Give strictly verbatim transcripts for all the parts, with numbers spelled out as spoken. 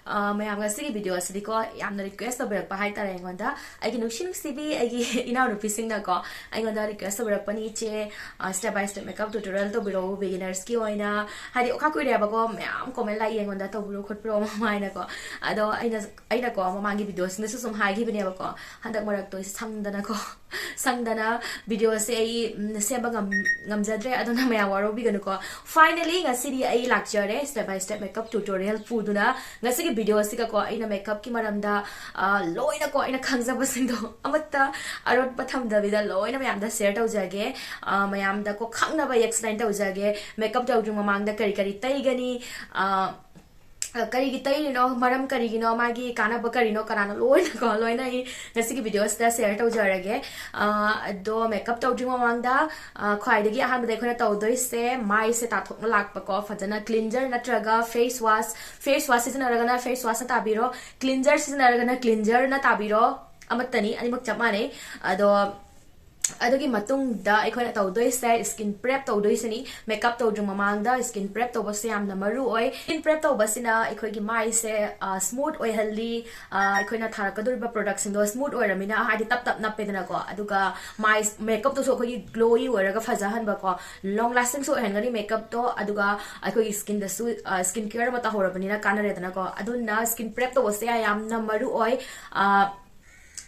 ꯑ, ꯃꯌꯥꯝ, ꯉꯁꯤꯒꯤ video ꯑꯁꯤꯗꯤꯀꯣ, ꯌꯥꯝꯅ request ꯇꯧꯕꯤꯔꯛꯄ ꯍꯥꯏꯇꯥꯔꯦ ꯑꯩꯉꯣꯟꯗ꯫ ꯑꯩꯒꯤ ꯅꯨꯡꯁꯤ ꯅꯨꯡꯁꯤꯕꯤ ꯑꯩꯒꯤ ꯏꯅꯥꯎꯅꯨꯄꯤꯁꯤꯡꯅꯀꯣ, ꯑꯩꯉꯣꯟꯗ request ꯇꯧꯕꯤꯔꯛꯄꯅꯤ, "ꯏꯆꯦ, ꯑ, step by step makeup tutorial ꯇꯧꯕꯤꯔꯛꯎ beginners ꯀꯤ ꯑꯣꯏꯅ", ꯍꯥꯏꯗꯤ, ꯈꯔ ꯀꯨꯏꯔꯦꯕꯀꯣ, ꯃꯌꯥꯝ comment ꯂꯥꯛꯏ ꯑꯩꯉꯣꯟꯗ, "ꯇꯧꯕꯤꯔꯣ ꯈꯣꯠꯄꯤꯔꯣ, ꯃꯃꯥ" ꯍꯥꯏꯅꯀꯣ꯫ ꯑꯗꯣ ꯑꯩꯅ, ꯑꯩꯅꯀꯣ, ꯃꯃꯥꯡꯒꯤ video ꯁꯤꯡꯗꯁꯨ ꯁꯨꯝ ꯍꯥꯏꯈꯤꯕꯅꯦꯕꯀꯣ, ꯍꯟꯗꯛ ꯃꯔꯛꯇꯣ ꯑꯩꯁꯦ ꯁꯪꯗꯅꯀꯣ, ꯁꯪꯗꯅ video ꯁꯦ ꯑꯩ, ꯎꯝ, ꯁꯦꯝꯕ ꯉꯝ-, ꯉꯝꯖꯗ꯭ꯔꯦ, ꯑꯗꯨꯅ ꯃꯌꯥꯝ ꯋꯥꯔꯧꯕꯤꯒꯅꯨꯀꯣ꯫ Finally, ꯉꯁꯤꯗꯤ ꯑꯩ ꯂꯥꯛꯆꯔꯦ step by step makeup tutorial ꯄꯨꯗꯨꯅ꯫ ꯉꯁꯤꯒꯤ video ꯑꯁꯤꯒꯀꯣ, ꯑꯩꯅ makeup ꯀꯤ ꯃꯔꯝꯗ, ꯑ, ꯂꯣꯏꯅꯀꯣ, ꯑꯩꯅ ꯈꯪꯖꯕꯁꯤꯡꯗꯣ ꯑꯃꯠꯇ ꯑꯔꯣꯠꯄ ꯊꯝꯗꯕꯤꯗ ꯂꯣꯏꯅ ꯃꯌꯥꯝꯗ share ꯇꯧꯖꯒꯦ꯫ ꯑ, ꯃꯌꯥꯝꯗꯀꯣ ꯈꯪꯅꯕ explain ꯇꯧꯖꯒꯦ꯫ Makeup ꯇꯧꯗ꯭ꯔꯤ ꯃꯃꯥꯡꯗ ꯀꯔꯤ ꯀꯔꯤ ꯇꯩꯒꯅꯤ, ꯑ, ꯀꯔꯤꯒꯤ ꯇꯩꯔꯤꯅꯣ, ꯃꯔꯝ ꯀꯔꯤꯒꯤꯅꯣ, ꯃꯥꯒꯤ ꯀꯥꯟꯅꯕ ꯀꯔꯤꯅꯣ, ꯀꯅꯥꯅꯣ, ꯂꯣꯏꯅꯀꯣ, ꯂꯣꯏꯅ ꯑꯩ ꯉꯁꯤꯒꯤ video ꯑꯁꯤꯗ share ꯇꯧꯖꯔꯒꯦ꯫ ꯑ, ꯑꯗꯣ makeup ꯇꯧꯗ꯭ꯔꯤ ꯃꯃꯥꯡꯗ, ꯑ, ꯈ꯭ꯋꯥꯏꯗꯒꯤ ꯑꯍꯥꯟꯕꯗ ꯑꯩꯈꯣꯏꯅ ꯇꯧꯗꯣꯏꯁꯦ ꯃꯥꯏꯁꯦ ꯇꯥꯊꯣꯛꯅ ꯂꯥꯛꯄꯀꯣ, ꯐꯖꯅ cleanser ꯅꯠꯇ꯭ꯔꯒ face wash, face wash ꯁꯤꯖꯤꯟꯅꯔꯒꯅ face wash ꯅ ꯇꯥꯕꯤꯔꯣ, cleanser ꯁꯤꯖꯤꯟꯅꯔꯒꯅ cleanser ꯅ ꯇꯥꯕꯤꯔꯣ, ꯑꯃꯠꯇꯅꯤ, ꯑꯅꯤꯃꯛ ꯆꯞ ꯃꯥꯟꯅꯩ꯫ ꯑꯗꯣ ꯑꯗꯨꯒꯤ ꯃꯇꯨꯡꯗ ꯑꯩꯈꯣꯏꯅ ꯇꯧꯗꯣꯏꯁꯦ skin prep ꯇꯧꯗꯣꯏꯁꯤꯅꯤ꯫ Makeup ꯇꯧꯗ꯭ꯔꯤ ꯃꯃꯥꯡꯗ skin prep ꯇꯧꯕꯁꯦ ꯌꯥꯝꯅ ꯃꯔꯨ ꯑꯣꯏ꯫ Skin prep ꯇꯧꯕꯁꯤꯅ ꯑꯩꯈꯣꯏꯒꯤ ꯃꯥꯏꯁꯦ, ꯑ, smooth ꯑꯣꯏꯍꯜꯂꯤ꯫ ꯑ, ꯑꯩꯈꯣꯏꯅ ꯊꯥꯔꯛꯀꯗꯧꯔꯤꯕ product ꯁꯤꯡꯗꯣ smooth ꯑꯣꯏꯔꯃꯤꯅ, ꯍꯥꯏꯗꯤ ꯇꯞ ꯇꯞ ꯅꯞꯄꯦꯗꯅꯀꯣ, ꯑꯗꯨꯒ ꯃꯥꯏ makeup ꯇꯨꯁꯨ ꯑꯩꯈꯣꯏꯒꯤ glowy ꯑꯣꯏꯔꯒ ꯐꯖꯍꯟꯕꯀꯣ, long lasting ꯁꯨ ꯑꯣꯏꯍꯟꯒꯅꯤ makeup ꯇꯣ, ꯑꯗꯨꯒ ꯑꯩꯈꯣꯏꯒꯤ skin ꯗꯁꯨ, ꯑ, skin care ꯑꯃ ꯇꯧꯍꯧꯔꯕꯅꯤꯅ ꯀꯥꯟꯅꯔꯦꯗꯅꯀꯣ꯫ ꯑꯗꯨꯅ skin prep ꯇꯧꯕꯁꯦ ꯌꯥꯝꯅ ꯃꯔꯨ ꯑꯣꯏ꯫ ꯑ,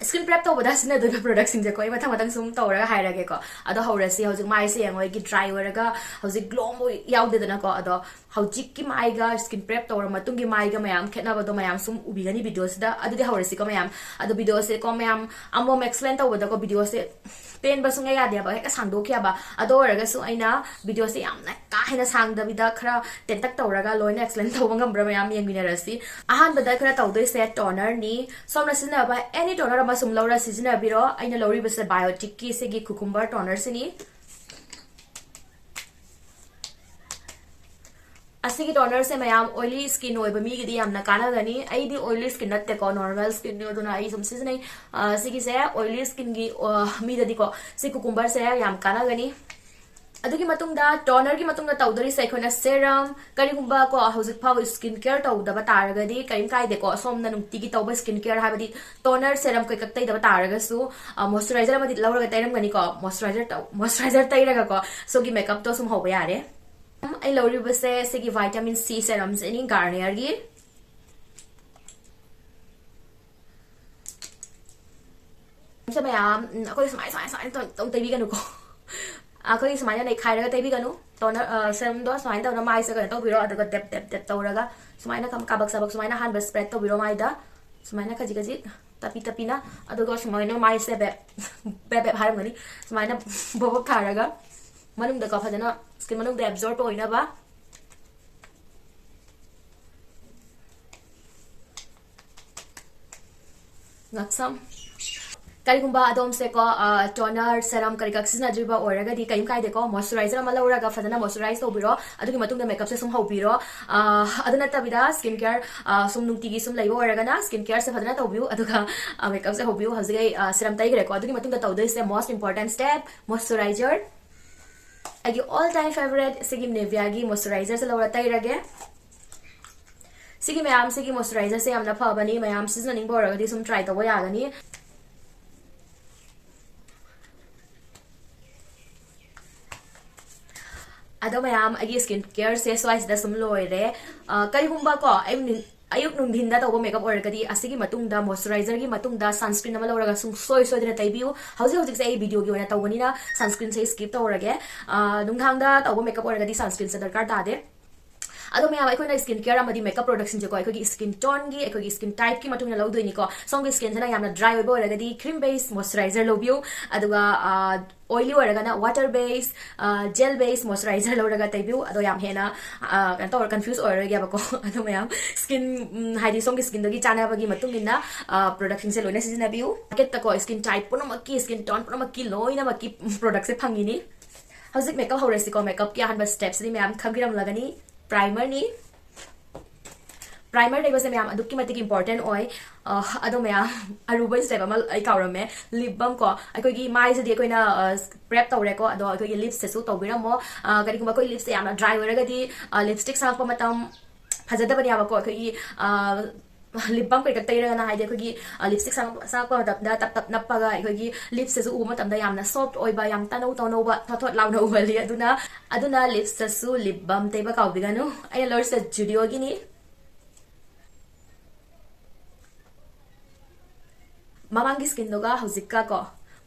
skin prep ꯇꯧꯕꯗ ꯁꯤꯖꯤꯟꯅꯗꯣꯏꯕ product ꯁꯤꯡꯁꯦꯀꯣ, ꯑꯩ ꯃꯊꯪ ꯃꯊꯪ ꯁꯨꯝ ꯇꯧꯔꯒ ꯍꯥꯏꯔꯒꯦꯀꯣ꯫ ꯑꯗꯣ ꯍꯧꯔꯁꯤ꯫ ꯍꯧꯖꯤꯛ ꯃꯥꯏꯁꯦ ꯌꯦꯡꯉꯣ, ꯑꯩꯒꯤ dry ꯑꯣꯏꯔꯒ ꯍꯧꯖꯤꯛ glow ꯑꯃ ꯌꯥꯎꯗꯦꯗꯅꯀꯣ꯫ ꯑꯗꯣ ꯍꯧꯖꯤꯛꯀꯤ ꯃꯥꯏꯒ skin prep ꯇꯧꯔ ꯃꯇꯨꯡꯒꯤ ꯃꯥꯏꯒ ꯃꯌꯥꯝ ꯈꯦꯠꯅꯕꯗꯣ ꯃꯌꯥꯝ ꯁꯨꯝ ꯎꯕꯤꯒꯅꯤ video ꯁꯤꯗ꯫ ꯑꯗꯨꯗꯤ ꯍꯧꯔꯁꯤꯀꯣ ꯃꯌꯥꯝ꯫ ꯑꯗꯣ video ꯁꯦꯀꯣ ꯃꯌꯥꯝ ꯑꯃꯃꯝ explain ꯇꯧꯕꯗꯀꯣ video ꯁꯦ ꯄꯦꯟꯕ ꯁꯨꯡꯌꯥ ꯌꯥꯗꯦꯕ, ꯍꯦꯛꯇ ꯁꯥꯡꯗꯣꯛꯈꯤꯑꯕ꯫ ꯑꯗꯨ ꯑꯣꯏꯔꯒꯁꯨ ꯑꯩꯅ video ꯁꯦ ꯌꯥꯝꯅ ꯀꯥ ꯍꯦꯟꯅ ꯁꯥꯡꯗꯕꯤꯗ ꯈꯔ ꯇꯦꯟꯇꯛ ꯇꯧꯔꯒ ꯂꯣꯏꯅ explain ꯇꯧꯕ ꯉꯝꯕ꯭ꯔꯥ ꯃꯌꯥꯝ ꯌꯦꯡꯃꯤꯟꯅꯔꯁꯤ꯫ ꯑꯍꯥꯟꯕꯗ ꯑꯩꯈꯣꯏꯅ ꯇꯧꯗꯣꯏꯁꯦ toner ꯅꯤ꯫ ꯁꯣꯝꯅ ꯁꯤꯖꯤꯟꯅꯕ any toner ꯑꯃ ꯁꯨꯝ ꯂꯧꯔ ꯁꯤꯖꯤꯟꯅꯕꯤꯔꯣ꯫ ꯑꯩꯅ ꯂꯧꯔꯤꯕꯁꯦ Biotique ꯀꯤ ꯁꯤꯒꯤ cucumber toner ꯁꯤꯅꯤ꯫ ꯑꯁꯤꯒꯤ toner ꯁꯦ ꯃꯌꯥꯝ oily skin ꯑꯣꯏꯕ ꯃꯤꯒꯤꯗꯤ ꯌꯥꯝꯅ ꯀꯥꯟꯅꯒꯅꯤ꯫ ꯑꯩꯗꯤ oily skin ꯅꯠꯇꯦꯀꯣ, normal skin ꯅꯤ, ꯑꯗꯨꯅ ꯑꯩ ꯁꯨꯝ ꯁꯤꯖꯤꯟꯅꯩ꯫ ꯑ, ꯁꯤꯒꯤꯁꯦ oily skin ꯒꯤ, ꯑ, ꯃꯤꯗꯗꯤꯀꯣ, ꯁꯤ cucumber ꯁꯦ ꯌꯥꯝ ꯀꯥꯟꯅꯒꯅꯤ꯫ ꯑꯗꯨꯒꯤ ꯃꯇꯨꯡꯗ toner ꯒꯤ ꯃꯇꯨꯡꯗ ꯇꯧꯗꯣꯔꯤꯁꯦ ꯑꯩꯈꯣꯏꯅ serum꯫ ꯀꯔꯤꯒꯨꯝꯕ ꯀꯣ ꯍꯧꯖꯤꯛ ꯐꯥꯎ skin care ꯇꯧꯗꯕ ꯇꯥꯔꯒꯗꯤ ꯀꯔꯤꯝ ꯀꯥꯏꯗꯦꯀꯣ, ꯁꯣꯝꯅ ꯅꯨꯡꯇꯤꯒꯤ ꯇꯧꯕ skin care ꯍꯥꯏꯕꯗꯤ toner serum ꯀꯩꯀꯛ ꯇꯩꯗꯕ ꯇꯥꯔꯒꯁꯨ moisturizer ꯑꯃꯗꯤ ꯂꯧꯔꯒ ꯇꯩꯔꯝꯒꯅꯤꯀꯣ꯫ Moisturizer ꯇꯧ moisturizer ꯇꯩꯔꯒꯀꯣ ꯁꯣꯝꯒꯤ makeup ꯇꯣ ꯁꯨꯝ ꯍꯧꯕ ꯌꯥꯔꯦ꯫ ꯑꯩ ꯂꯧꯔꯤꯕꯁꯦ ꯁꯤꯒꯤ vitamin C serum ꯁꯤꯅꯤ, Garnier ꯒꯤ꯫ ꯁꯦ ꯃꯌꯥꯝ, ꯎꯝ, ꯑꯩꯈꯣꯏ ꯁꯨꯃꯥꯏ ꯁꯨꯃꯥꯏ ꯁꯨꯃꯥꯏꯅ ꯇꯧ- ꯇꯧ ꯇꯩꯕꯤꯒꯅꯨꯀꯣ꯫ ꯑꯩꯈꯣꯏꯒꯤ ꯁꯨꯃꯥꯏꯅ ꯅꯩꯈꯥꯏꯔꯒ ꯇꯩꯕꯤꯒꯅꯨ꯫ Toner serum ꯗꯣ ꯁꯨꯃꯥꯏꯅ ꯇꯧꯅ ꯃꯥꯏꯁꯦ ꯀꯩꯅꯣ ꯇꯧꯕꯤꯔꯣ, ꯑꯗꯨꯒ ꯗꯦꯞ ꯗꯦꯞ ꯗꯦꯞ ꯇꯧꯔꯒ ꯁꯨꯃꯥꯏꯅ ꯀꯥꯕꯛ ꯁꯥꯕꯛ ꯁꯨꯃꯥꯏꯅ ꯑꯍꯥꯟꯕ spread ꯇꯧꯕꯤꯔꯣ ꯃꯥꯏꯗ꯫ ꯁꯨꯃꯥꯏꯅ ꯈꯖꯤꯛ ꯈꯖꯤꯛ ꯇꯞꯄꯤ ꯇꯞꯄꯤꯅ, ꯑꯗꯨꯒ ꯁꯨꯃꯥꯏꯅ ꯃꯥꯏꯁꯦ ꯕꯦꯞ ꯕꯦꯞ ꯕꯦꯞ ꯍꯥꯏꯔꯝꯒꯅꯤ꯫ ꯁꯨꯃꯥꯏꯅ ꯕꯣꯕꯣꯞ ꯊꯥꯔꯒ ꯃꯅꯨꯡꯗꯀꯣ ꯐꯖꯅ skin ꯃꯅꯨꯡꯗ absorb ꯑꯣꯏꯅꯕ꯫ ꯉꯥꯛꯁꯝ꯫ ꯀꯔꯤꯒꯨꯝꯕ ꯑꯗꯣꯝꯁꯦꯀꯣ, ꯑ, toner, serum ꯀꯔꯤ ꯈꯛ ꯁꯤꯖꯤꯟꯅꯗ꯭ꯔꯤꯕ ꯑꯣꯏꯔꯒꯗꯤ ꯀꯔꯤꯝ ꯀꯥꯏꯗꯦꯀꯣ꯫ Moisturizer ꯑꯃ ꯂꯧꯔꯒ ꯐꯖꯅ moisturize ꯇꯧꯕꯤꯔꯣ꯫ ꯑꯗꯨꯒꯤ ꯃꯇꯨꯡꯗ makeup ꯁꯦ ꯁꯨꯝ ꯍꯧꯕꯤꯔꯣ꯫ ꯑ, ꯑꯗꯨ ꯅꯠꯇꯕꯤꯗ skin care, ꯑ, ꯁꯨꯝ ꯅꯨꯡꯇꯤꯒꯤ ꯁꯨꯝ ꯂꯩꯕ ꯑꯣꯏꯔꯒꯅ skin care ꯁꯦ ꯐꯖꯅ ꯇꯧꯕꯤꯌꯨ꯫ ꯑꯗꯨꯒ, ꯑ, makeup ꯁꯦ ꯍꯧꯕꯤꯌꯨ꯫ ꯍꯧꯖꯤꯛ ꯑꯩ, ꯑ, serum ꯇꯩꯈ꯭ꯔꯦꯀꯣ꯫ ꯑꯗꯨꯒꯤ ꯃꯇꯨꯡꯗ ꯇꯧꯗꯣꯏꯁꯦ most important step, moisturizer꯫ ꯑꯩꯒꯤ all time favourite ꯁꯤꯒꯤ Nivea ꯒꯤ moisturizer ꯁꯦ ꯂꯧꯔ ꯇꯩꯔꯒꯦ꯫ ꯁꯤꯒꯤ ꯃꯌꯥꯝ, ꯁꯤꯒꯤ moisturizer ꯁꯦ ꯌꯥꯝꯅ ꯐꯕꯅꯤ, ꯃꯌꯥꯝ ꯁꯤꯖꯤꯟꯅꯅꯤꯡꯕ ꯑꯣꯏꯔꯒꯗꯤ ꯁꯨꯝ try ꯇꯧꯕ ꯌꯥꯒꯅꯤ꯫ ꯑꯗꯣ ꯃꯌꯥꯝ, ꯑꯩꯒꯤ skin care ꯁꯦ ꯁ꯭ꯋꯥꯏꯁꯤꯗ ꯁꯨꯝ ꯂꯣꯏꯔꯦ꯫ ꯑ, ꯀꯔꯤꯒꯨꯝꯕ ꯀꯣ ꯑꯌꯨꯛ ꯅꯨꯡ- ꯑꯌꯨꯛ ꯅꯨꯡꯊꯤꯟꯗ ꯇꯧꯕ makeup ꯑꯣꯏꯔꯒꯗꯤ ꯑꯁꯤꯒꯤ ꯃꯇꯨꯡꯗ, moisturizer ꯒꯤ ꯃꯇꯨꯡꯗ sunscreen ꯑꯃ ꯂꯧꯔꯒ ꯁꯨꯡꯁꯣꯏ ꯁꯣꯏꯗꯅ ꯇꯩꯕꯤꯌꯨ꯫ ꯍꯧꯖꯤꯛ ꯍꯧꯖꯤꯛꯁꯦ ꯑꯩ video ꯒꯤ ꯑꯣꯏꯅ ꯇꯧꯕꯅꯤꯅ sunscreen ꯁꯦ skip ꯇꯧꯔꯒꯦ꯫ ꯑ, ꯅꯨꯡꯗꯥꯡꯗ ꯇꯧꯕ makeup ꯑꯣꯏꯔꯒꯗꯤ sunscreen ꯁꯦ ꯗꯔꯀꯥꯔ ꯇꯥꯗꯦ꯫ ꯑꯗꯣ ꯃꯌꯥꯝ, ꯑꯩꯈꯣꯏꯅ skin care ꯑꯃꯗꯤ makeup product ꯁꯤꯡꯁꯦꯀꯣ ꯑꯩꯈꯣꯏꯒꯤ skin tone ꯒꯤ, ꯑꯩꯈꯣꯏꯒꯤ skin type ꯀꯤ ꯃꯇꯨꯡ ꯏꯟꯅ ꯂꯧꯗꯣꯏꯅꯤꯀꯣ꯫ ꯁꯣꯝꯒꯤ skin ꯁꯤꯅ ꯌꯥꯝꯅ dry ꯑꯣꯏꯕ ꯑꯣꯏꯔꯒꯗꯤ cream base moisturizer ꯂꯧꯕꯤꯌꯨ, ꯑꯗꯨꯒ, ꯑ, oily ꯑꯣꯏꯔꯒꯅ water base, ꯑ, gel base moisturizer ꯂꯧꯔꯒ ꯇꯩꯕꯤꯌꯨ꯫ ꯑꯗꯣ ꯌꯥꯝ ꯍꯦꯟꯅ, ꯑ, ꯀꯩꯅꯣ ꯇꯧꯔ confuse ꯑꯣꯏꯔꯔꯣꯏꯒꯦꯕꯀꯣ꯫ ꯑꯗꯣ ꯃꯌꯥꯝ, skin, ꯎꯝ, ꯍꯥꯏꯗꯤ ꯁꯣꯝꯒꯤ skin ꯗꯨꯒꯤ ꯆꯥꯟꯅꯕꯒꯤ ꯃꯇꯨꯡ ꯏꯟꯅ, ꯑ, product ꯁꯤꯡꯁꯦ ꯂꯣꯏꯅ ꯁꯤꯖꯤꯟꯅꯕꯤꯌꯨ꯫ Market ꯇꯀꯣ skin type ꯄꯨꯝꯅꯃꯛꯀꯤ, skin tone ꯄꯨꯝꯅꯃꯛꯀꯤ ꯂꯣꯏꯅꯃꯛꯀꯤ product ꯁꯦ ꯐꯪꯉꯤꯅꯤ꯫ ꯍꯧꯖꯤꯛ makeup ꯍꯧꯔꯁꯤꯀꯣ꯫ Makeup ꯀꯤ ꯑꯍꯥꯟꯕ step ꯁꯤꯗꯤ ꯃꯌꯥꯝ ꯈꯪꯕꯤꯔꯝꯂꯒꯅꯤ, primer ꯅꯤ꯫ ꯄ꯭ꯔꯥꯏꯃꯔ ꯇꯩꯕꯁꯦ ꯃꯌꯥꯝ ꯑꯗꯨꯛꯀꯤ ꯃꯇꯤꯛ ꯏꯝꯄꯣꯔꯇꯦꯟ ꯑꯣꯏ꯫ ꯑ, ꯑꯗꯣ ꯃꯌꯥꯝ, ꯑꯔꯨꯕ ꯁ꯭ꯇꯦꯞ ꯑꯃ ꯑꯩ ꯀꯥꯎꯔꯝꯃꯦ, ꯂꯤꯞ ꯕꯝ ꯀꯣ꯫ ꯑꯩꯈꯣꯏꯒꯤ ꯃꯥꯏꯁꯤꯗꯤ ꯑꯩꯈꯣꯏꯅ ꯄ꯭ꯔꯦꯞ ꯇꯧꯔꯦꯀꯣ, ꯑꯗꯣ ꯑꯩꯈꯣꯏꯒꯤ ꯂꯤꯞꯁꯇꯁꯨ ꯇꯧꯕꯤꯔꯝꯃꯣ꯫ ꯑ, ꯀꯔꯤꯒꯨꯝꯕ ꯑꯩꯈꯣꯏ ꯂꯤꯞꯁꯦ ꯌꯥꯝꯅ ꯗ꯭ꯔꯥꯏ ꯑꯣꯏꯔꯒꯗꯤ, ꯑ, ꯂꯤꯞꯁꯇꯤꯛ ꯁꯪꯉꯛꯄ ꯃꯇꯝ ꯐꯖꯗꯕꯅꯦꯕꯀꯣ꯫ ꯑꯩꯈꯣꯏꯒꯤ, ꯑ, ꯂꯤꯞ ꯕꯝ ꯀꯩꯀꯥ ꯇꯩꯔꯒꯅ, ꯍꯥꯏꯗꯤ ꯑꯩꯈꯣꯏꯒꯤ, ꯑ, ꯂꯤꯞꯁꯇꯤꯛ ꯁꯪꯉꯛꯄ, ꯁꯪꯉꯛꯄ ꯃꯇꯝꯗ ꯇꯞ ꯇꯞ ꯅꯞꯄꯒ ꯑꯩꯈꯣꯏꯒꯤ ꯂꯤꯞꯁꯇꯁꯨ ꯎꯕ ꯃꯇꯝꯗ ꯌꯥꯝꯅ ꯁꯣꯐ ꯑꯣꯏꯕ, ꯌꯥꯝ ꯇꯅꯧ ꯇꯅꯧꯕ, ꯊꯣꯠ ꯊꯣꯠ ꯂꯥꯎꯅ ꯎꯍꯜꯂꯤ꯫ ꯑꯗꯨꯅ, ꯑꯗꯨꯅ ꯂꯤꯞꯁꯇꯁꯨ ꯂꯤꯞ ꯕꯝ ꯇꯩꯕ ꯀꯥꯎꯕꯤꯒꯅꯨ꯫ ꯑꯩꯅ ꯂꯧꯔꯤꯁꯦ ꯖꯨꯗꯤꯑꯣꯒꯤꯅꯤ꯫ ꯃꯃꯥꯡꯒꯤ ꯁ꯭ꯀꯤꯟꯗꯨꯒ ꯍꯧꯖꯤꯛꯀ ꯀꯣ,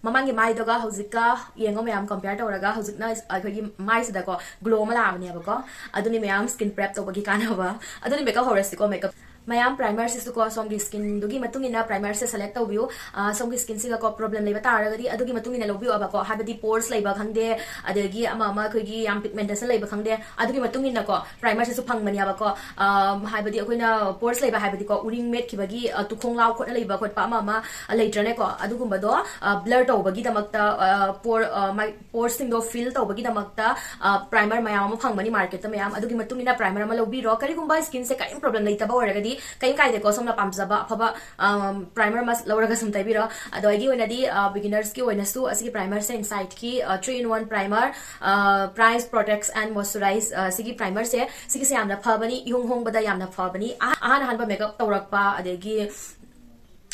ꯃꯃꯥꯡꯒꯤ ꯃꯥꯏꯗꯨꯒ ꯍꯧꯖꯤꯛꯀ ꯌꯦꯡꯉꯣ ꯃꯌꯥꯝ, ꯀꯝꯄꯤꯌꯔ ꯇꯧꯔꯒ ꯍꯧꯖꯤꯛꯅ ꯑꯩꯈꯣꯏꯒꯤ ꯃꯥꯏꯁꯤꯗꯀꯣ ꯒ꯭ꯂꯣ ꯑꯃ ꯂꯥꯛꯑꯕꯅꯦꯕꯀꯣ꯫ ꯑꯗꯨꯅꯤ ꯃꯌꯥꯝ ꯁ꯭ꯀꯤꯟ ꯄ꯭ꯔꯦꯞ ꯇꯧꯕꯒꯤ ꯀꯥꯟꯅꯕ꯫ ꯑꯗꯨꯅꯤ ꯃꯦꯀꯞ ꯍꯧꯔꯁꯤꯀꯣ, ꯃꯦꯀꯞ꯫ ꯃꯌꯥꯝ ꯄ꯭ꯔꯥꯏꯃꯔꯁꯤꯁꯨꯀꯣ ꯁꯣꯝꯒꯤ ꯁ꯭ꯀꯤꯟꯗꯨꯒꯤ ꯃꯇꯨꯡ ꯏꯟꯅ ꯄ꯭ꯔꯥꯏꯃꯔꯁꯦ ꯁꯦꯂꯦꯛ ꯇꯧꯕꯤꯌꯨ꯫ ꯑ, ꯁꯣꯝꯒꯤ ꯁ꯭ꯀꯤꯟꯁꯤꯒꯀꯣ ꯄ꯭ꯔꯣꯕ꯭ꯂꯦꯝ ꯂꯩꯕ ꯇꯥꯔꯒꯗꯤ ꯑꯗꯨꯒꯤ ꯃꯇꯨꯡ ꯏꯟꯅ ꯂꯧꯕꯤꯌꯣꯕꯀꯣ, ꯍꯥꯏꯕꯗꯤ ꯄꯣꯔꯁ ꯂꯩꯕ ꯈꯪꯗꯦ, ꯑꯗꯒꯤ ꯑꯃ ꯑꯃ ꯑꯩꯈꯣꯏꯒꯤ ꯌꯥꯝ ꯄꯤꯒꯃꯦꯟꯇꯦꯁꯟ ꯂꯩꯕ ꯈꯪꯗꯦ, ꯑꯗꯨꯒꯤ ꯃꯇꯨꯡ ꯏꯟꯅꯀꯣ ꯄ꯭ꯔꯥꯏꯃꯔꯁꯤꯁꯨ ꯐꯪꯕꯅꯦꯕꯀꯣ꯫ ꯑ, ꯍꯥꯏꯕꯗꯤ ꯑꯩꯈꯣꯏꯅ ꯄꯣꯔꯁ ꯂꯩꯕ ꯍꯥꯏꯕꯗꯤꯀꯣ ꯎꯔꯤꯡ ꯃꯦꯠꯈꯤꯕꯒꯤ, ꯑ, ꯇꯨꯈꯣꯡ ꯂꯥꯎ ꯈꯣꯠꯅ ꯂꯩꯕ ꯈꯣꯠꯄ ꯑꯃ ꯑꯃ, ꯑ, ꯂꯩꯇ꯭ꯔꯅꯦꯀꯣ, ꯑꯗꯨꯒꯨꯝꯕꯗꯣ, ꯑ, ꯕ꯭ꯂꯔ ꯇꯧꯕꯒꯤꯗꯃꯛꯇ, ꯑ, ꯄꯣꯔ-, ꯑ, ꯃꯥꯏ ꯄꯣꯔꯁꯤꯡꯗꯣ ꯐꯤꯜ ꯇꯧꯕꯒꯤꯗꯃꯛꯇ, ꯑ, ꯄ꯭ꯔꯥꯏꯃꯔ ꯃꯌꯥꯝ ꯑꯃ ꯐꯪꯕꯅꯤ ꯃꯥꯔꯀꯦꯠꯇ ꯃꯌꯥꯝ, ꯑꯗꯨꯒꯤ ꯃꯇꯨꯡ ꯏꯟꯅ ꯄ꯭ꯔꯥꯏꯃꯔ ꯑꯃ ꯂꯧꯕꯤꯔꯣ꯫ ꯀꯔꯤꯒꯨꯝꯕ ꯁ꯭ꯀꯤꯟꯁꯦ ꯀꯔꯤꯝ ꯄ꯭ꯔꯣꯕ꯭ꯂꯦꯝ ꯂꯩꯇꯕ ꯑꯣꯏꯔꯒꯗꯤ ꯀꯔꯤꯝ ꯀꯥꯏꯗꯦꯀꯣ, ꯁꯣꯝꯅ ꯄꯥꯝꯖꯕ ꯑꯐꯕ, ꯑ, ꯄ꯭ꯔꯥꯏꯃꯔ ꯑꯃ ꯂꯧꯔꯒ ꯁꯨꯝ ꯇꯩꯕꯤꯔꯣ꯫ ꯑꯗꯣ ꯑꯩꯒꯤ ꯑꯣꯏꯅꯗꯤ, ꯑ, ꯕꯤꯒꯤꯅꯔꯁꯀꯤ ꯑꯣꯏꯅꯁꯨ ꯑꯁꯤꯒꯤ ꯄ꯭ꯔꯥꯏꯃꯔꯁꯦ, ꯏꯟꯁꯥꯏꯠꯀꯤ, ꯑ, three in one primer, ꯑ, Prime Protects and Moisturize, ꯑ, ꯁꯤꯒꯤ ꯄ꯭ꯔꯥꯏꯃꯔꯁꯦ, ꯁꯤꯒꯤꯁꯦ ꯌꯥꯝꯅ ꯐꯕꯅꯤ, ꯏꯍꯣꯡ ꯍꯣꯡꯕꯗ ꯌꯥꯝꯅ ꯐꯕꯅꯤ꯫ ꯑꯍ-, ꯑꯍꯥꯟ ꯑꯍꯥꯟꯕ ꯃꯦꯀꯞ ꯇꯧꯔꯛꯄ, ꯑꯗꯒꯤ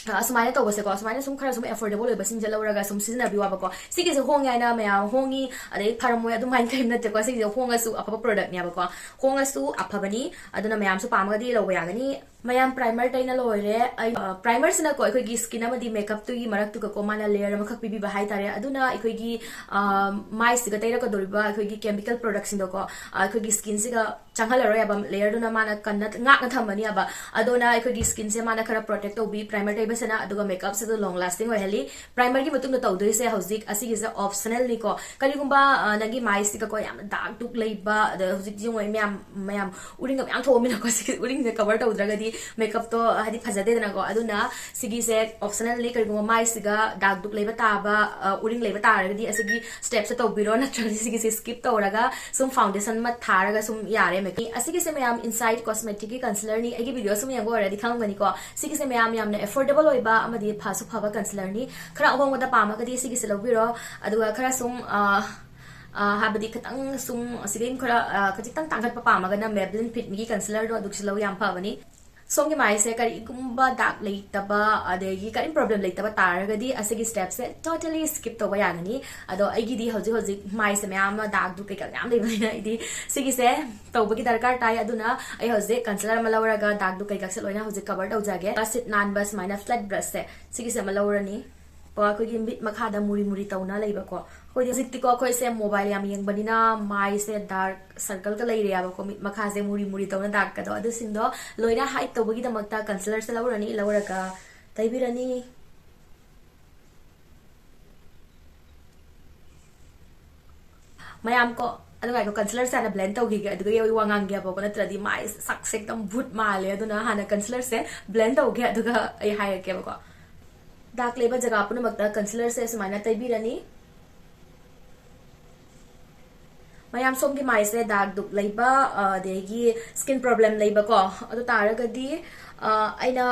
ꯑ, ꯑꯁꯨꯃꯥꯏꯅ ꯇꯧꯕꯁꯦꯀꯣ, ꯑꯁꯨꯃꯥꯏꯅ ꯁꯨꯝ ꯈꯔ ꯁꯨꯝ ꯑꯦꯐꯣꯔꯗꯦꯕꯜ ꯑꯣꯏꯕꯁꯤꯡꯁꯦ ꯂꯧꯔꯒ ꯁꯨꯝ ꯁꯤꯖꯤꯟꯅꯕꯤꯌꯨ ꯍꯥꯏꯕꯀꯣ꯫ ꯁꯤꯒꯤꯁꯦ ꯍꯣꯡꯉꯦ ꯍꯥꯏꯅ ꯃꯌꯥꯝ ꯍꯣꯡꯉꯤ, ꯑꯗꯩ ꯐꯔꯝꯃꯣꯏ, ꯑꯗꯨꯃꯥꯏꯅ ꯀꯔꯤꯝ ꯅꯠꯇꯦꯀꯣ꯫ ꯁꯤꯒꯤꯁꯦ ꯍꯣꯡꯉꯁꯨ ꯑꯐꯕ ꯄ꯭ꯔꯣꯗꯛꯅꯦꯕꯀꯣ, ꯍꯣꯡꯉꯁꯨ ꯑꯐꯕꯅꯤ꯫ ꯑꯗꯨꯅ ꯃꯌꯥꯝꯁꯨ ꯄꯥꯝꯃꯒꯗꯤ ꯂꯧꯕ ꯌꯥꯒꯅꯤ꯫ ꯃꯌꯥꯝ ꯄ꯭ꯔꯥꯏꯃꯔ ꯇꯩꯅ ꯂꯣꯏꯔꯦ꯫ ꯑꯩ, ꯑ, ꯄ꯭ꯔꯥꯏꯃꯔꯁꯤꯅꯀꯣ ꯑꯩꯈꯣꯏꯒꯤ ꯁ꯭ꯀꯤꯟ ꯑꯃꯗꯤ ꯃꯦꯀꯞꯇꯨꯒꯤ ꯃꯔꯛꯇꯨꯒꯀꯣ ꯃꯥꯅ ꯂꯦꯌꯔ ꯑꯃꯈꯛ ꯄꯤꯕꯤꯕ ꯍꯥꯏꯇꯥꯔꯦ꯫ ꯑꯗꯨꯅ ꯑꯩꯈꯣꯏꯒꯤ, ꯑ, ꯃꯥꯏꯁꯤꯒ ꯇꯩꯔꯛꯀꯗꯧꯔꯤꯕ ꯑꯩꯈꯣꯏꯒꯤ ꯀꯦꯃꯤꯀꯦꯜ ꯄ꯭ꯔꯣꯗꯛꯁꯤꯡꯗꯣꯀꯣ, ꯑ, ꯑꯩꯈꯣꯏꯒꯤ ꯁ꯭ꯀꯤꯟꯁꯤꯒ ꯆꯪꯍꯜꯂꯔꯣꯏ ꯍꯥꯏꯕ, ꯂꯦꯌꯔꯗꯨꯅ ꯃꯥꯅ ꯀꯟꯅ ꯉꯥꯛꯅ ꯊꯝꯃꯅꯤ ꯍꯥꯏꯕ꯫ ꯑꯗꯨꯅ ꯑꯩꯈꯣꯏꯒꯤ ꯁ꯭ꯀꯤꯟꯁꯦ ꯃꯥꯅ ꯈꯔ ꯄ꯭ꯔꯣꯇꯦꯛ ꯇꯧꯕꯤ, ꯄ꯭ꯔꯥꯏꯃꯔ ꯇꯩꯕꯁꯤꯅ, ꯑꯗꯨꯒ ꯃꯦꯀꯞꯁꯤꯗ ꯂꯣꯡ ꯂꯥꯁꯇꯤꯡ ꯑꯣꯏꯍꯜꯂꯤ꯫ ꯄ꯭ꯔꯥꯏꯃꯔꯒꯤ ꯃꯇꯨꯡꯗ ꯇꯧꯗꯣꯏꯁꯦ ꯍꯧꯖꯤꯛ ꯑꯁꯤꯒꯤꯁꯦ ꯑꯣꯞꯁꯅꯦꯜꯅꯤꯀꯣ꯫ ꯀꯔꯤꯒꯨꯝꯕ, ꯑ, ꯅꯪꯒꯤ ꯃꯥꯏꯁꯤꯒꯀꯣ ꯌꯥꯝꯅ ꯗꯥꯛ ꯗꯨꯛ ꯂꯩꯕ, ꯑꯗ ꯍꯧꯖꯤꯛ ꯌꯦꯡꯉꯣ ꯃꯌꯥꯝ, ꯃꯌꯥꯝ ꯎꯔꯤꯡꯒ ꯃꯌꯥꯝ ꯊꯣꯛꯑꯃꯤꯅꯀꯣ, ꯁꯤ ꯎꯔꯤꯡꯁꯦ ꯀꯕꯔ ꯇꯧꯗ꯭ꯔꯒꯗꯤ ꯃꯦꯀꯞꯇꯣ ꯍꯥꯏꯗꯤ ꯐꯖꯗꯦꯗꯅꯀꯣ꯫ ꯑꯗꯨꯅ ꯁꯤꯒꯤꯁꯦ ꯑꯣꯞꯁꯅꯦꯜꯅꯤ꯫ ꯀꯔꯤꯒꯨꯝꯕ ꯃꯥꯏꯁꯤꯒ ꯗꯥꯛ ꯗꯨꯛ ꯂꯩꯕ ꯇꯥꯕ, ꯑ, ꯎꯔꯤꯡ ꯂꯩꯕ ꯇꯥꯔꯒꯗꯤ ꯑꯁꯤꯒꯤ ꯁ꯭ꯇꯦꯞꯁꯦ ꯇꯧꯕꯤꯔꯣ, ꯅꯠꯇ꯭ꯔꯒꯗꯤ ꯁꯤꯒꯤꯁꯦ ꯁ꯭ꯀꯤꯞ ꯇꯧꯔꯒ ꯁꯨꯝ ꯐꯥꯎꯟꯗꯦꯁꯟ ꯑꯃ ꯊꯥꯔꯒ ꯁꯨꯝ ꯌꯥꯔꯦ ꯃꯦꯀꯞ꯫ ꯑꯁꯤꯒꯤꯁꯦ ꯃꯌꯥꯝ ꯏꯟꯁꯥꯏꯠ ꯀꯣꯁꯃꯦꯇꯤꯛꯀꯤ ꯀꯟꯁꯤꯂꯔꯅꯤ꯫ ꯑꯩꯒꯤ ꯚꯤꯗꯤꯑꯣ ꯁꯨꯝ ꯌꯦꯡꯕ ꯑꯣꯏꯔꯗꯤ ꯈꯪꯉꯝꯒꯅꯤꯀꯣ꯫ ꯁꯤꯒꯤꯁꯦ ꯃꯌꯥꯝ ꯌꯥꯝꯅ ꯑꯦꯐꯣꯔꯗꯦꯕꯜ ꯑꯣꯏꯕ ꯑꯃꯗꯤ ꯐꯁꯨ ꯐꯕ ꯀꯟꯁꯤꯂꯔꯅꯤ꯫ ꯈꯔ ꯑꯍꯣꯡꯕꯗ ꯄꯥꯝꯃꯒꯗꯤ ꯁꯤꯒꯤꯁꯦ ꯂꯧꯕꯤꯔꯣ꯫ ꯑꯗꯨꯒ ꯈꯔ ꯁꯨꯝ, ꯑ, ꯑ, ꯍꯥꯏꯕꯗꯤ ꯈꯤꯇꯪ ꯁꯨꯝ ꯁꯤꯗꯩ ꯈꯔ, ꯑ, ꯈꯖꯤꯛꯇꯪ ꯇꯥꯡꯈꯠꯄ ꯄꯥꯝꯃꯒꯅ Maybelline Fit Me-ꯒꯤ ꯀꯟꯁꯤꯂꯔꯗꯣ ꯑꯗꯨꯁꯨ ꯂꯧ ꯌꯥꯝ ꯐꯕꯅꯤ꯫ ꯁꯣꯝꯒꯤ ꯃꯥꯏꯁꯦ ꯀꯔꯤꯒꯨꯝꯕ ꯗꯥꯛ ꯂꯩꯇꯕ, ꯑꯗꯒꯤ ꯀꯔꯤꯝ ꯄ꯭ꯔꯣꯕ꯭ꯂꯦꯝ ꯂꯩꯇꯕ ꯇꯥꯔꯒꯗꯤ ꯑꯁꯤꯒꯤ ꯁ꯭ꯇꯦꯞꯁꯦ ꯇꯣꯇꯦꯂꯤ ꯁ꯭ꯀꯤꯞ ꯇꯧꯕ ꯌꯥꯒꯅꯤ꯫ ꯑꯗꯣ ꯑꯩꯒꯤꯗꯤ ꯍꯧꯖꯤꯛ ꯍꯧꯖꯤꯛ ꯃꯥꯏꯁꯦ ꯃꯌꯥꯝ ꯑꯃ ꯗꯥꯛ ꯗꯨꯛ ꯀꯩꯀꯥ ꯃꯌꯥꯝ ꯂꯩꯕꯅꯤꯅ ꯑꯩꯗꯤ ꯁꯤꯒꯤꯁꯦ ꯇꯧꯕꯒꯤ ꯗꯔꯀꯥꯔ ꯇꯥꯏ꯫ ꯑꯗꯨꯅ ꯑꯩ ꯍꯧꯖꯤꯛ ꯀꯟꯁꯤꯂꯔ ꯑꯃ ꯂꯧꯔꯒ ꯗꯥꯛ ꯗꯨꯛ ꯀꯩꯀꯥꯁꯦ ꯂꯣꯏꯅ ꯍꯧꯖꯤꯛ ꯀꯚꯔ ꯇꯧꯖꯒꯦ꯫ ꯕ꯭ꯔꯁ ꯁꯤꯠ ꯅꯥꯟꯕ ꯁꯨꯃꯥꯏꯅ ꯐ꯭ꯂꯦꯠ ꯕ꯭ꯔꯁꯁꯦ ꯁꯤꯒꯤꯁꯦ ꯑꯃ ꯂꯧꯔꯅꯤ꯫ ꯀꯣ ꯑꯩꯈꯣꯏꯒꯤ ꯃꯤꯠ ꯃꯈꯥꯗ ꯃꯨꯔꯤ ꯃꯨꯔꯤ ꯇꯧꯅ ꯂꯩꯕꯀꯣ꯫ ꯑꯩꯈꯣꯏꯗꯤ ꯍꯧꯖꯤꯛꯇꯤꯀꯣ ꯑꯩꯈꯣꯏꯁꯦ ꯃꯣꯕꯥꯏꯜ ꯌꯥꯝ ꯌꯦꯡꯕꯅꯤꯅ ꯃꯥꯏꯁꯦ ꯗꯥꯔꯛ ꯁꯔꯀꯜꯒ ꯂꯩꯔꯦꯕꯀꯣ, ꯃꯤꯠ ꯃꯈꯥꯁꯦ ꯃꯨꯔꯤ ꯃꯨꯔꯤ ꯇꯧꯅ ꯗꯥꯔꯛꯀꯗꯣ꯫ ꯑꯗꯨꯁꯤꯡꯗꯣ ꯂꯣꯏꯅ ꯍꯥꯏꯠ ꯇꯧꯕꯒꯤꯗꯃꯛꯇ ꯀꯟꯁꯤꯂꯔꯁꯦ ꯂꯧꯔꯅꯤ꯫ ꯂꯧꯔꯒ ꯇꯩꯕꯤꯔꯅꯤ꯫ ꯃꯌꯥꯝ ꯀꯣ, ꯑꯗꯨ ꯉꯥꯏꯈꯣ, ꯀꯟꯁꯤꯂꯔꯁꯦ ꯍꯥꯟꯅ ꯕ꯭ꯂꯦꯟ ꯇꯧꯈꯤꯒꯦ, ꯑꯗꯨꯒ ꯑꯩ ꯋꯥ ꯉꯥꯡꯒꯦꯕꯀꯣ, ꯅꯠꯇ꯭ꯔꯗꯤ ꯃꯥꯏ ꯁꯛꯁꯦ ꯑꯦꯛꯗꯝ ꯚꯨꯠ ꯃꯥꯜꯂꯦ꯫ ꯑꯗꯨꯅ ꯍꯥꯟꯅ ꯀꯟꯁꯤꯂꯔꯁꯦ ꯕ꯭ꯂꯦꯟ ꯇꯧꯒꯦ, ꯑꯗꯨꯒ ꯑꯩ ꯍꯥꯏꯔꯛꯀꯦꯕꯀꯣ꯫ ꯗꯥꯛ ꯂꯩꯕ ꯖꯒꯥ ꯄꯨꯝꯅꯃꯛꯇ ꯀꯟꯁꯤꯂꯔꯁꯦ ꯁꯨꯃꯥꯏꯅ ꯇꯩꯕꯤꯔꯅꯤ꯫ ꯃꯌꯥꯝ ꯁꯣꯝꯒꯤ ꯃꯥꯏꯁꯦ ꯗꯥꯛ ꯗꯨꯛ ꯂꯩꯕ, ꯑ, ꯑꯗꯒꯤ ꯁ꯭ꯀꯤꯟ ꯄ꯭ꯔꯣꯕ꯭ꯂꯦꯝ ꯂꯩꯕꯀꯣ, ꯑꯗꯨ ꯇꯥꯔꯒꯗꯤ, ꯑ, ꯑꯩꯅ,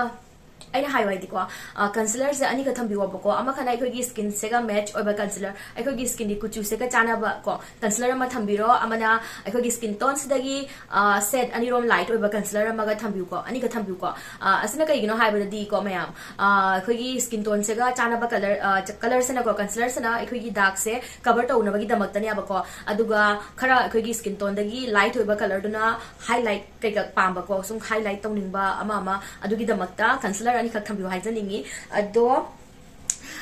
ꯑꯩꯅ ꯍꯥꯏꯌꯣ ꯍꯥꯏꯗꯤꯀꯣ, ꯑ, ꯀꯟꯁꯤꯂꯔꯁꯦ ꯑꯅꯤꯈꯛ ꯊꯝꯕꯤꯌꯣꯕꯀꯣ꯫ ꯑꯃꯈꯛꯅ ꯑꯩꯈꯣꯏꯒꯤ ꯁ꯭ꯀꯤꯟꯁꯦꯒ ꯃꯦꯠꯆ ꯑꯣꯏꯕ ꯀꯟꯁꯤꯂꯔ, ꯑꯩꯈꯣꯏꯒꯤ ꯁ꯭ꯀꯤꯟꯒꯤ ꯀꯨꯆꯨꯁꯦꯒ ꯆꯥꯟꯅꯕ ꯀꯣ, ꯀꯟꯁꯤꯂꯔ ꯑꯃ ꯊꯝꯕꯤꯔꯣ, ꯑꯃꯅ ꯑꯩꯈꯣꯏꯒꯤ ꯁ꯭ꯀꯤꯟ ꯇꯣꯟꯁꯤꯗꯒꯤ, ꯑ, ꯁꯦꯠ ꯑꯅꯤꯔꯣꯝ ꯂꯥꯏꯠ ꯑꯣꯏꯕ ꯀꯟꯁꯤꯂꯔ ꯑꯃꯒ ꯊꯝꯕꯤꯌꯨꯀꯣ, ꯑꯅꯤꯈꯛ ꯊꯝꯕꯤꯌꯨꯀꯣ꯫ ꯑ, ꯑꯁꯤꯅ ꯀꯩꯒꯤꯅꯣ ꯍꯥꯏꯕꯗꯗꯤꯀꯣ ꯃꯌꯥꯝ, ꯑ, ꯑꯩꯈꯣꯏꯒꯤ ꯁ꯭ꯀꯤꯟ ꯇꯣꯟꯁꯤꯒ ꯆꯥꯟꯅꯕ ꯀꯂꯔ, ꯑ, ꯆ-, ꯀꯂꯔꯁꯤꯅꯀꯣ, ꯀꯟꯁꯤꯂꯔꯁꯤꯅ ꯑꯩꯈꯣꯏꯒꯤ ꯗꯥꯛꯁꯦ ꯀꯚꯔ ꯇꯧꯅꯕꯒꯤꯗꯃꯛꯇꯅꯦꯕꯀꯣ꯫ ꯑꯗꯨꯒ ꯈꯔ ꯑꯩꯈꯣꯏꯒꯤ ꯁ꯭ꯀꯤꯟ ꯇꯣꯟꯗꯒꯤ ꯂꯥꯏꯠ ꯑꯣꯏꯕ ꯀꯂꯔꯗꯨꯅ ꯍꯥꯏꯂꯥꯏꯠ ꯀꯩꯀꯥ ꯄꯥꯝꯕꯀꯣ, ꯁꯨꯝ ꯍꯥꯏꯂꯥꯏꯠ ꯇꯧꯅꯤꯡꯕ ꯑꯃ ꯑꯃ, ꯑꯗꯨꯒꯤꯗꯃꯛꯇ ꯀꯟꯁꯤꯂꯔ ꯑꯅꯤꯈꯛ ꯊꯝꯕꯤꯌꯨ ꯍꯥꯏꯖꯅꯤꯡꯉꯤ꯫ ꯑꯗꯣ,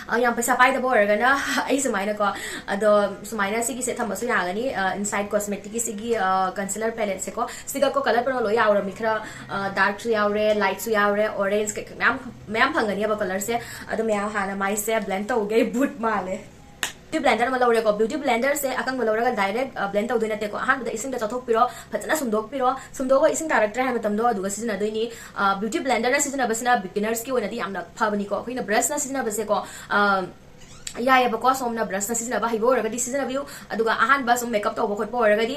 ꯑ, ꯌꯥꯝ ꯄꯩꯁꯥ ꯄꯥꯏꯗꯕ ꯑꯣꯏꯔꯒꯅ ꯑꯩ ꯁꯨꯃꯥꯏꯅꯀꯣ, ꯑꯗꯣ ꯁꯨꯃꯥꯏꯅ ꯁꯤꯒꯤꯁꯦ ꯊꯝꯕꯁꯨ ꯌꯥꯒꯅꯤ꯫ ꯑ, ꯏꯟꯁꯥꯏꯠ ꯀꯣꯁꯃꯦꯇꯤꯛꯀꯤ ꯁꯤꯒꯤ, ꯑ, ꯀꯟꯁꯤꯂꯔ ꯄꯦꯂꯦꯠꯁꯦꯀꯣ, ꯁꯤꯒꯀꯣ ꯀꯂꯔ ꯄꯨꯝꯅꯃꯛ ꯂꯣꯏ ꯌꯥꯎꯔꯕꯅꯤ꯫ ꯈꯔ, ꯑ, ꯗꯥꯔꯛꯁꯨ ꯌꯥꯎꯔꯦ, ꯂꯥꯏꯠꯁꯨ ꯌꯥꯎꯔꯦ, ꯑꯣꯔꯦꯟꯖ ꯀꯩꯀꯩ ꯃꯌꯥꯝ, ꯃꯌꯥꯝ ꯐꯪꯒꯅꯤꯕ ꯀꯂꯔꯁꯦ꯫ ꯑꯗꯣ ꯃꯌꯥꯝ ꯍꯥꯟꯅ ꯃꯥꯏꯁꯦ ꯕ꯭ꯂꯦꯟ ꯇꯧꯒꯦ꯫ ꯚꯨꯠ ꯃꯥꯜꯂꯦ꯫ ꯕ꯭ꯌꯨꯇꯤ ꯕ꯭ꯂꯦꯟꯗꯔ ꯑꯃ ꯂꯧꯔꯦꯀꯣ꯫ ꯕ꯭ꯌꯨꯇꯤ ꯕ꯭ꯂꯦꯟꯗꯔꯁꯦ ꯑꯀꯪꯕ ꯂꯧꯔꯒ ꯗꯥꯏꯔꯦꯛ ꯕ꯭ꯂꯦꯟ ꯇꯧꯗꯣꯏ ꯅꯠꯇꯦꯀꯣ꯫ ꯑꯍꯥꯟꯕꯗ ꯏꯁꯤꯡꯗ ꯆꯥꯊꯣꯛꯄꯤꯔꯣ, ꯐꯖꯅ ꯁꯨꯝꯗꯣꯛꯄꯤꯔꯣ꯫ ꯁꯨꯝꯗꯣꯛꯑꯒ ꯏꯁꯤꯡ ꯇꯥꯔꯛꯇ꯭ꯔꯦ ꯍꯥꯏꯕ ꯃꯇꯝꯗꯣ ꯑꯗꯨꯒ ꯁꯤꯖꯤꯟꯅꯗꯣꯏꯅꯤ꯫ ꯕ꯭ꯌꯨꯇꯤ ꯕ꯭ꯂꯦꯟꯗꯔꯅ ꯁꯤꯖꯤꯟꯅꯕꯁꯤꯅ ꯕꯤꯒꯤꯅꯔꯁꯀꯤ ꯑꯣꯏꯅꯗꯤ ꯌꯥꯝꯅ ꯐꯕꯅꯤꯀꯣ꯫ ꯑꯩꯈꯣꯏꯅ ꯕ꯭ꯔꯁꯅ ꯁꯤꯖꯤꯟꯅꯕꯁꯦꯀꯣ, ꯑ, ꯌꯥꯏꯑꯕꯀꯣ꯫ ꯁꯣꯝꯅ ꯕ꯭ꯔꯁꯅ ꯁꯤꯖꯤꯟꯅꯕ ꯍꯩꯕ ꯑꯣꯏꯔꯒꯗꯤ ꯁꯤꯖꯤꯟꯅꯕꯤꯌꯨ꯫ ꯑꯗꯨꯒ ꯑꯍꯥꯟꯕ ꯁꯨꯝ ꯃꯦꯀꯞ ꯇꯧꯕ ꯈꯣꯠꯄ ꯑꯣꯏꯔꯒꯗꯤ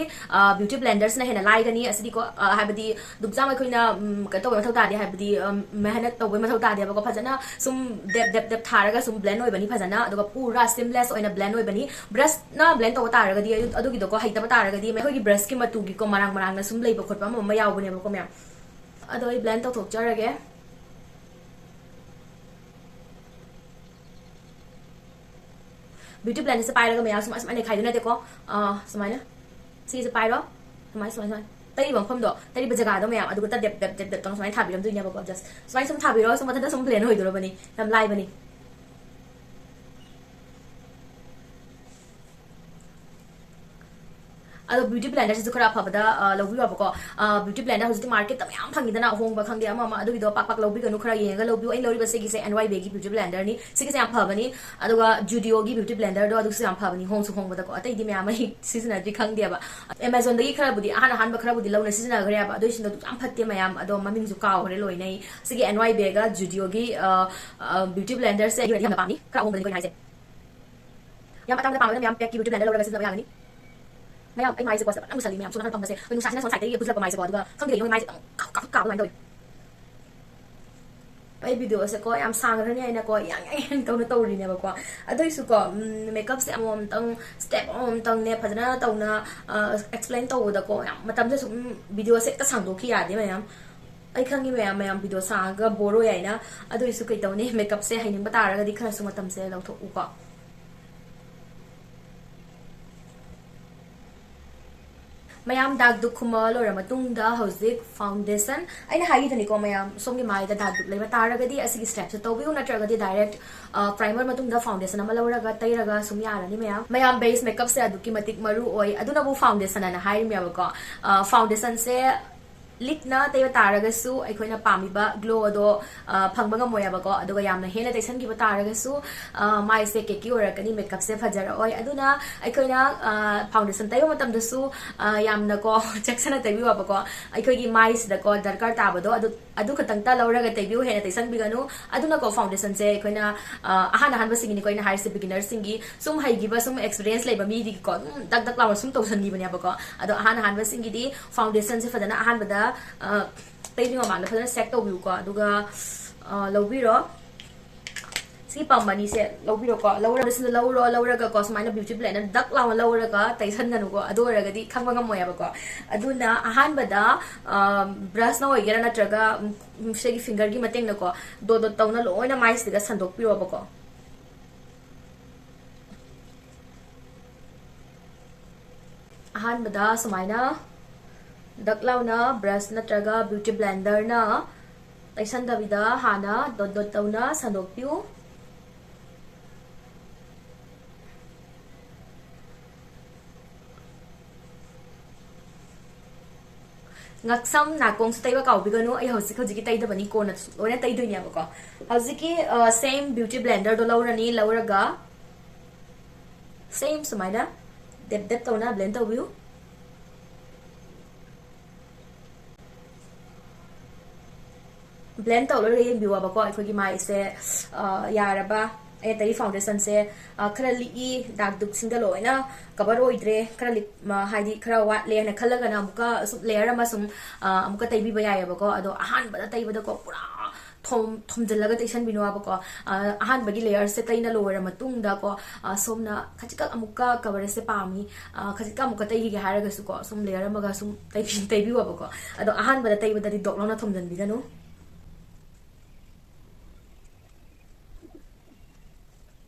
ꯕ꯭ꯌꯨꯇꯤ ꯕ꯭ꯂꯦꯟꯗꯔꯁꯤꯅ ꯍꯦꯟꯅ ꯂꯥꯏꯒꯅꯤ꯫ ꯑꯁꯤꯗꯤꯀꯣ, ꯑ, ꯍꯥꯏꯕꯗꯤ ꯗꯨꯞꯆꯥꯡ ꯑꯩꯈꯣꯏꯅ, ꯎꯝ, ꯀꯩꯅꯣ ꯇꯧꯕ ꯃꯊꯧ ꯇꯥꯗꯦ, ꯍꯥꯏꯕꯗꯤ, ꯎꯝ, ꯃꯦꯍꯅꯠ ꯇꯧꯕꯩ ꯃꯊꯧ ꯇꯥꯗꯦꯕꯀꯣ꯫ ꯐꯖꯅ ꯁꯨꯝ ꯗꯦꯞ ꯗꯦꯞ ꯗꯦꯞ ꯊꯥꯔꯒ ꯁꯨꯝ ꯕ꯭ꯂꯦꯟ ꯑꯣꯏꯕꯅꯤ ꯐꯖꯅ, ꯑꯗꯨꯒ ꯄꯨꯔꯥ ꯁꯤꯝꯂꯦꯁ ꯑꯣꯏꯅ ꯕ꯭ꯂꯦꯟ ꯑꯣꯏꯕꯅꯤ꯫ ꯕ꯭ꯔꯁꯅ ꯕ꯭ꯂꯦꯟ ꯇꯧꯕ ꯇꯥꯔꯒꯗꯤ, ꯑꯗꯨ-, ꯑꯗꯨꯒꯤꯗꯣꯀꯣ, ꯍꯩꯇꯕ ꯇꯥꯔꯒꯗꯤ ꯑꯩꯈꯣꯏꯒꯤ ꯕ꯭ꯔꯁꯀꯤ ꯃꯇꯨꯒꯤꯀꯣ ꯃꯔꯥꯡ ꯃꯔꯥꯡꯅ ꯁꯨꯝ ꯂꯩꯕ ꯈꯣꯠꯄ ꯑꯃ ꯑꯃ ꯌꯥꯎꯕꯅꯦꯕꯀꯣ ꯃꯌꯥꯝ꯫ ꯑꯗꯣ ꯑꯩ ꯕ꯭ꯂꯦꯟ ꯇꯧꯊꯣꯛꯆꯔꯒꯦ꯫ ꯕ꯭ꯌꯨꯇꯤ ꯕ꯭ꯂꯦꯟꯗꯔꯁꯦ ꯄꯥꯏꯔꯒ ꯃꯌꯥꯝ ꯁꯨꯃꯥꯏ-, ꯁꯨꯃꯥꯏꯅ ꯅꯩꯈꯥꯏꯗꯣꯏ ꯅꯠꯇꯦꯀꯣ꯫ ꯑꯥ, ꯁꯨꯃꯥꯏꯅ꯫ ꯁꯤꯁꯦ ꯄꯥꯏꯔꯣ꯫ ꯁꯨꯃꯥꯏꯅ, ꯁꯨꯃꯥꯏꯅ, ꯁꯨꯃꯥꯏꯅ꯫ ꯇꯩꯔꯤꯕ ꯃꯐꯝꯗꯣ, ꯇꯩꯔꯤꯕ ꯖꯒꯥꯗꯣ ꯃꯌꯥꯝ, ꯑꯗꯨꯒ ꯇ-, ꯗꯦꯞ, ꯗꯦꯞ, ꯗꯦꯞ, ꯗꯦꯞ ꯇꯧꯅ ꯁꯨꯃꯥꯏꯅ ꯊꯥꯕꯤꯔꯝꯗꯣꯏꯅꯦꯕꯀꯣ꯫ Just ꯁꯨꯃꯥꯏꯅ ꯁꯨꯝ ꯊꯥꯕꯤꯔꯣ, ꯁꯨꯝ ꯃꯊꯟꯇ ꯁꯨꯝ ꯕ꯭ꯂꯦꯟ ꯑꯣꯏꯗꯣꯔꯕꯅꯤ꯫ ꯌꯥꯝ ꯂꯥꯏꯕꯅꯤ꯫ ꯑꯗꯣ ꯕ꯭ꯌꯨꯇꯤ ꯕ꯭ꯂꯦꯟꯗꯔꯁꯤꯁꯨ ꯈꯔ ꯑꯐꯕꯗ, ꯑ, ꯂꯧꯕꯤꯌꯣꯕꯀꯣ꯫ ꯑ, ꯕ꯭ꯌꯨꯇꯤ ꯕ꯭ꯂꯦꯟꯗꯔ ꯍꯧꯖꯤꯛꯇꯤ ꯃꯥꯔꯀꯦꯠꯇ ꯃꯌꯥꯝ ꯐꯪꯉꯤꯗꯅ, ꯑꯍꯣꯡꯕ ꯈꯪꯗꯦ, ꯑꯃ ꯑꯃ, ꯑꯗꯨꯒꯤꯗꯣ ꯄꯥꯛ ꯄꯥꯛ ꯂꯧꯕꯤꯒꯅꯨ, ꯈꯔ ꯌꯦꯡꯉꯒ ꯂꯧꯕꯤꯌꯨ꯫ ꯑꯩꯅ ꯂꯧꯔꯤꯕ ꯁꯤꯒꯤꯁꯦ ꯑꯦꯟ ꯋꯥꯏ ꯕꯤꯒꯤ ꯕ꯭ꯌꯨꯇꯤ ꯕ꯭ꯂꯦꯟꯗꯔꯅꯤ꯫ ꯁꯤꯒꯤꯁꯦ ꯌꯥꯝ ꯐꯕꯅꯤ꯫ ꯑꯗꯨꯒ ꯖꯨꯗꯤꯑꯣꯒꯤ ꯕ꯭ꯌꯨꯇꯤ ꯕ꯭ꯂꯦꯟꯗꯔꯗꯣ, ꯑꯗꯨꯁꯨ ꯌꯥꯝ ꯐꯕꯅꯤ, ꯍꯣꯡꯁꯨ ꯍꯣꯡꯕꯗꯀꯣ꯫ ꯑꯇꯩꯗꯤ ꯃꯌꯥꯝ ꯑꯩ ꯁꯤꯖꯤꯟꯅꯗ꯭ꯔꯤ, ꯈꯪꯗꯦꯕ꯫ ꯑꯦꯃꯥꯖꯣꯟꯗꯒꯤ ꯈꯔꯕꯨꯗꯤ, ꯑꯍꯥꯟ ꯑꯍꯥꯟꯕ ꯈꯔꯕꯨꯗꯤ ꯂꯧꯅ ꯁꯤꯖꯤꯟꯅꯈ꯭ꯔꯦꯕ, ꯑꯗꯨꯏꯁꯤꯡꯗꯣ ꯑꯗꯨ ꯌꯥꯝ ꯐꯠꯇꯦ ꯃꯌꯥꯝ, ꯑꯗꯣ ꯃꯃꯤꯡꯁꯨ ꯀꯥꯎꯈ꯭ꯔꯦ ꯂꯣꯏꯅ ꯑꯩ꯫ ꯁꯤꯒꯤ ꯑꯦꯟ ꯋꯥꯏ ꯕꯤꯒ ꯖꯨꯗꯤꯑꯣꯒꯤ, ꯑ, ꯑ, ꯕ꯭ꯌꯨꯇꯤ ꯕ꯭ꯂꯦꯟꯗꯔꯁꯦ ꯑꯩꯒꯤ ꯑꯣꯏꯅꯗꯤ ꯌꯥꯝꯅ ꯄꯥꯝꯃꯤ, ꯈꯔ ꯑꯍꯣꯡꯕꯗꯅꯤꯀꯣ ꯑꯩꯅ ꯍꯥꯏꯁꯦ꯫ ꯌꯥꯝ ꯑꯇꯥꯡꯕꯗ ꯄꯥꯝꯃꯒꯅ ꯃꯌꯥꯝ ꯄꯦꯛꯀꯤ ꯕ꯭ꯌꯨꯇꯤ ꯕ꯭ꯂꯦꯟꯗꯔ ꯂꯧꯔꯒ ꯁꯤꯖꯤꯟꯅꯕ ꯌꯥꯒꯅꯤ꯫ ꯃꯌꯥꯝ, ꯑꯩ ꯃꯥꯏꯁꯦꯀꯣ ꯁꯤꯗ ꯐꯖꯅ ꯃꯨꯁꯜꯂꯤ ꯃꯌꯥꯝ, ꯁꯣꯝ ꯅꯥꯀꯟ ꯐꯝꯕꯁꯦ ꯑꯩꯈꯣꯏ ꯅꯨꯡꯁꯥꯁꯤꯅ ꯁꯣꯝ ꯁꯥꯏꯗꯇꯒꯤ ꯄꯨꯁꯤꯜꯂꯛꯄ ꯃꯥꯏꯁꯦꯀꯣ, ꯑꯗꯨꯒ ꯈꯪꯗꯦ ꯀꯩꯅꯣ ꯃꯥꯏꯁꯦ ꯑꯗꯨꯝ ꯀꯥꯞ ꯀꯥꯞ ꯀꯥꯞ ꯑꯗꯨꯃꯥꯏꯅ ꯇꯧꯋꯤ꯫ ꯑꯩ ꯚꯤꯗꯤꯑꯣꯁꯦꯀꯣ ꯌꯥꯝ ꯁꯥꯡꯈ꯭ꯔꯅꯤ ꯍꯥꯏꯅꯀꯣ ꯌꯥꯡ ꯌꯥꯡ ꯌꯥꯡ ꯇꯧꯅ ꯇꯧꯔꯤꯅꯦꯕꯀꯣ꯫ ꯑꯗꯨꯏꯁꯨꯀꯣ, ꯎꯝ, ꯃꯦꯀꯞꯁꯦ ꯑꯃꯃꯝꯇꯪ, ꯁ꯭ꯇꯦꯞ ꯑꯃꯃꯝꯇꯪꯅꯦ ꯐꯖꯅ ꯇꯧꯅ, ꯑ, ꯑꯦꯛꯁꯄ꯭ꯂꯦꯟ ꯇꯧꯕꯗꯀꯣ ꯌꯥꯝ ꯃꯇꯝꯁꯦ ꯁꯨꯝ, ꯚꯤꯗꯤꯑꯣꯁꯦ ꯍꯦꯛꯇ ꯁꯥꯡꯗꯣꯛꯈꯤ ꯌꯥꯗꯦ ꯃꯌꯥꯝ꯫ ꯑꯩ ꯈꯪꯉꯤ ꯃꯌꯥꯝ, ꯃꯌꯥꯝ ꯚꯤꯗꯤꯑꯣ ꯁꯥꯡꯉꯒ ꯕꯣꯔ ꯑꯣꯏ ꯍꯥꯏꯅ꯫ ꯑꯗꯨꯏꯁꯨ ꯀꯩ ꯇꯧꯅꯤ, ꯃꯦꯀꯞꯁꯦ ꯍꯩꯅꯤꯡꯕ ꯇꯥꯔꯒꯗꯤ ꯈꯔꯁꯨ ꯃꯇꯝꯁꯦ ꯂꯧꯊꯣꯛꯎꯀꯣ꯫ ꯃꯌꯥꯝ ꯗꯥꯛ ꯗꯨꯛ ꯈꯨꯝꯃ ꯂꯣꯏꯔ ꯃꯇꯨꯡꯗ ꯍꯧꯖꯤꯛ ꯐꯥꯎꯟꯗꯦꯁꯟ, ꯑꯩꯅ ꯍꯥꯏꯈꯤꯗꯨꯅꯤꯀꯣ ꯃꯌꯥꯝ, ꯁꯣꯝꯒꯤ ꯃꯥꯏꯗ ꯗꯥꯛ ꯗꯨꯛ ꯂꯩꯕ ꯇꯥꯔꯒꯗꯤ ꯑꯁꯤꯒꯤ ꯁ꯭ꯇꯦꯞꯁꯦ ꯇꯧꯕꯤꯌꯨ, ꯅꯠꯇ꯭ꯔꯒꯗꯤ ꯗꯥꯏꯔꯦꯛ, ꯑ, ꯄ꯭ꯔꯥꯏꯃꯔ ꯃꯇꯨꯡꯗ ꯐꯥꯎꯟꯗꯦꯁꯟ ꯑꯃ ꯂꯧꯔꯒ ꯇꯩꯔꯒ ꯁꯨꯝ ꯌꯥꯔꯅꯤ ꯃꯌꯥꯝ꯫ ꯃꯌꯥꯝ, ꯕꯦꯁ ꯃꯦꯀꯞꯁꯦ ꯑꯗꯨꯛꯀꯤ ꯃꯇꯤꯛ ꯃꯔꯨ ꯑꯣꯏ, ꯑꯗꯨꯅꯕꯨ ꯐꯥꯎꯟꯗꯦꯁꯟ ꯍꯥꯏꯅ ꯍꯥꯏꯔꯤꯃꯦꯕꯀꯣ꯫ ꯑ, ꯐꯥꯎꯟꯗꯦꯁꯟꯁꯦ ꯂꯤꯛꯅ ꯇꯩꯕ ꯇꯥꯔꯒꯁꯨ ꯑꯩꯈꯣꯏꯅ ꯄꯥꯝꯃꯤꯕ ꯒ꯭ꯂꯣ ꯑꯗꯣ ꯑ, ꯐꯪꯕ ꯉꯝꯃꯣꯏꯕꯀꯣ꯫ ꯑꯗꯨꯒ ꯌꯥꯝꯅ ꯍꯦꯟꯅ ꯇꯩꯁꯟꯈꯤꯕ ꯇꯥꯔꯒꯁꯨ ꯑ, ꯃꯥꯏꯁꯦ ꯀꯦꯛꯀꯤ ꯑꯣꯏꯔꯛꯀꯅꯤ, ꯃꯦꯀꯞꯁꯦ ꯐꯖꯔꯛꯑꯣꯏ꯫ ꯑꯗꯨꯅ ꯑꯩꯈꯣꯏꯅ ꯐꯥꯎꯟꯗꯦꯁꯟ ꯇꯩꯕ ꯃꯇꯝꯗꯁꯨ ꯑ, ꯌꯥꯝꯅꯀꯣ ꯆꯦꯛꯁꯟꯅ ꯇꯩꯕꯤꯌꯣꯕꯀꯣ꯫ ꯑꯩꯈꯣꯏꯒꯤ ꯃꯥꯏꯁꯤꯗꯀꯣ ꯗꯔꯀꯥꯔ ꯇꯥꯕꯗꯣ ꯑꯗꯨ ꯑꯗꯨ ꯈꯛꯇꯪꯇ ꯂꯧꯔꯒ ꯇꯩꯕꯤꯌꯨ, ꯍꯦꯟꯅ ꯇꯩꯁꯟꯕꯤꯒꯅꯨ꯫ ꯑꯗꯨꯅꯀꯣ ꯐꯥꯎꯟꯗꯦꯁꯟꯁꯦ ꯑꯩꯈꯣꯏꯅ ꯑ, ꯑꯍꯥꯟ ꯑꯍꯥꯟꯕꯁꯤꯡꯒꯤꯅꯤꯀꯣ ꯑꯩꯅ ꯍꯥꯏꯔꯤꯁꯦ, ꯕꯤꯒꯤꯅꯔꯁꯤꯡꯒꯤ꯫ ꯁꯨꯝ ꯍꯩꯈꯤꯕ, ꯁꯨꯝ ꯑꯦꯛꯁꯄꯤꯔꯤꯌꯦꯟꯁ ꯂꯩꯕ ꯃꯤꯗꯤꯀꯣ ꯑꯗꯨꯝ ꯗꯛ ꯗꯛ ꯂꯥꯎꯅ ꯁꯨꯝ ꯇꯧꯁꯟꯈꯤꯕꯅꯦꯕꯀꯣ꯫ ꯑꯗꯣ ꯑꯍꯥꯟ ꯑꯍꯥꯟꯕꯁꯤꯡꯒꯤꯗꯤ ꯐꯥꯎꯟꯗꯦꯁꯟꯁꯦ ꯐꯖꯅ ꯑꯍꯥꯟꯕꯗ ꯑ, ꯇꯩꯗ꯭ꯔꯤ ꯃꯃꯥꯡꯗ ꯐꯖꯅ ꯁꯦꯠ ꯇꯧꯕꯤꯌꯨꯀꯣ꯫ ꯑꯗꯨꯒ ꯑ, ꯂꯧꯕꯤꯔꯣ꯫ ꯁꯤ ꯄꯝ ꯑꯅꯤꯁꯦ ꯂꯧꯕꯤꯔꯣꯀꯣ꯫ ꯂꯧꯔ ꯁꯤꯗ ꯂꯧꯔꯣ꯫ ꯂꯧꯔꯒꯀꯣ ꯁꯨꯃꯥꯏꯅ ꯕ꯭ꯌꯨꯇꯤ ꯕ꯭ꯂꯦꯟꯗꯔ ꯗꯛ ꯂꯥꯎꯅ ꯂꯧꯔꯒ ꯇꯩꯁꯟꯒꯅꯨꯀꯣ꯫ ꯑꯗꯨ ꯑꯣꯏꯔꯒꯗꯤ ꯈꯪꯕ ꯉꯝꯃꯣꯏꯕꯀꯣ꯫ ꯑꯗꯨꯅ ꯑꯍꯥꯟꯕꯗ ꯕ꯭ꯔꯁꯅ ꯑꯣꯏꯒꯦꯔꯥ ꯅꯠꯇ꯭ꯔꯒ ꯎꯝ, ꯁꯤꯗꯒꯤ ꯐꯤꯡꯒꯔꯒꯤ ꯃꯇꯦꯡꯅꯀꯣ ꯗꯣꯠ ꯗꯣꯠ ꯇꯧꯅ ꯂꯣꯏꯅ ꯃꯥꯏꯁꯤꯗ ꯁꯟꯗꯣꯛꯄꯤꯔꯣꯕꯀꯣ꯫ ꯑꯍꯥꯟꯕꯗ ꯁꯨꯃꯥꯏꯅ ꯗꯛ ꯂꯥꯎꯅ ꯕ꯭ꯔꯁ ꯅꯠꯇ꯭ꯔꯒ ꯕ꯭ꯌꯨꯇꯤ ꯕ꯭ꯂꯦꯟꯗꯔꯅ ꯇꯩꯁꯟꯗꯕꯤꯗ ꯍꯥꯟꯅ ꯗꯣꯠ ꯗꯣꯠ ꯇꯧꯅ ꯁꯟꯗꯣꯛꯄꯤꯌꯨ꯫ ꯉꯛꯁꯝ ꯅꯥꯀꯣꯡꯁꯨ ꯇꯩꯕ ꯀꯥꯎꯕꯤꯒꯅꯨ꯫ ꯑꯩ ꯍꯧꯖꯤꯛ ꯍꯧꯖꯤꯛꯀꯤ ꯇꯩꯗꯕꯅꯤ, ꯀꯣꯟꯅ ꯂꯣꯏꯅ ꯇꯩꯗꯣꯏꯅꯦꯕꯀꯣ꯫ ꯍꯧꯖꯤꯛꯀꯤ ꯁꯦꯝ ꯕ꯭ꯌꯨꯇꯤ ꯕ꯭ꯂꯦꯟꯗꯔꯗꯣ ꯂꯧꯔꯅꯤ꯫ ꯂꯧꯔꯒ ꯁꯦꯝ ꯁꯨꯃꯥꯏꯅ ꯗꯦꯞ ꯗꯦꯞ ꯇꯧꯅ ꯕ꯭ꯂꯦꯟ ꯇꯧꯕꯤꯌꯨ꯫ ꯕ꯭ꯂꯦꯟ ꯇꯧ ꯂꯣꯏꯔꯒ ꯌꯦꯡꯕꯤꯌꯣꯕꯀꯣ꯫ ꯑꯩꯈꯣꯏꯒꯤ ꯃꯥꯏꯁꯦ ꯑ, ꯌꯥꯔꯕ? ꯑꯩꯅ ꯇꯩ ꯐꯥꯎꯟꯗꯦꯁꯟꯁꯦ ꯑ, ꯈꯔ ꯂꯤꯛꯏ, ꯗꯥꯛ ꯗꯨꯛꯁꯤꯡꯗ ꯂꯣꯏꯅ ꯀꯕꯔ ꯑꯣꯏꯗ꯭ꯔꯦ, ꯈꯔ ꯂꯤꯛ ꯃ, ꯍꯥꯏꯗꯤ ꯈꯔ ꯋꯥꯠꯂꯦ ꯍꯥꯏꯅ ꯈꯜꯂꯒꯅ ꯑꯃꯨꯛꯀ ꯁꯨꯝ ꯂꯦꯌꯔ ꯑꯃ ꯁꯨꯝ ꯑ, ꯑꯃꯨꯛꯀ ꯇꯩꯕꯤꯕ ꯌꯥꯏꯑꯕꯀꯣ꯫ ꯑꯗꯣ ꯑꯍꯥꯟꯕꯗ ꯇꯩꯕꯗꯀꯣ ꯄꯨꯔꯥ ꯊꯣꯝ ꯊꯣꯝꯖꯤꯜꯂꯒ ꯇꯩꯁꯟꯕꯤꯅꯣꯕꯀꯣ꯫ ꯑ, ꯑꯍꯥꯟꯕꯒꯤ ꯂꯦꯌꯔꯁꯦ ꯇꯩꯅ ꯂꯣꯏꯔ ꯃꯇꯨꯡꯗꯀꯣ ꯑ, ꯁꯣꯝꯅ ꯈꯖꯤꯛꯈꯛ ꯑꯃꯨꯛꯀ ꯀꯕꯔꯁꯦ ꯄꯥꯝꯃꯤ, ꯑ, ꯈꯖꯤꯛꯈꯛ ꯑꯃꯨꯛꯀ ꯇꯩꯈꯤꯒꯦ ꯍꯥꯏꯔꯒꯁꯨꯀꯣ ꯁꯨꯝ ꯂꯦꯌꯔ ꯑꯃꯒ ꯁꯨꯝ ꯇꯩꯕꯤ ꯇꯩꯕꯤꯌꯣꯕꯀꯣ꯫ ꯑꯗꯣ ꯑꯍꯥꯟꯕꯗ ꯇꯩꯕꯗꯗꯤ ꯗꯣꯛ ꯂꯥꯎꯅ ꯊꯣꯝꯖꯤꯟꯕꯤꯒꯅꯨ꯫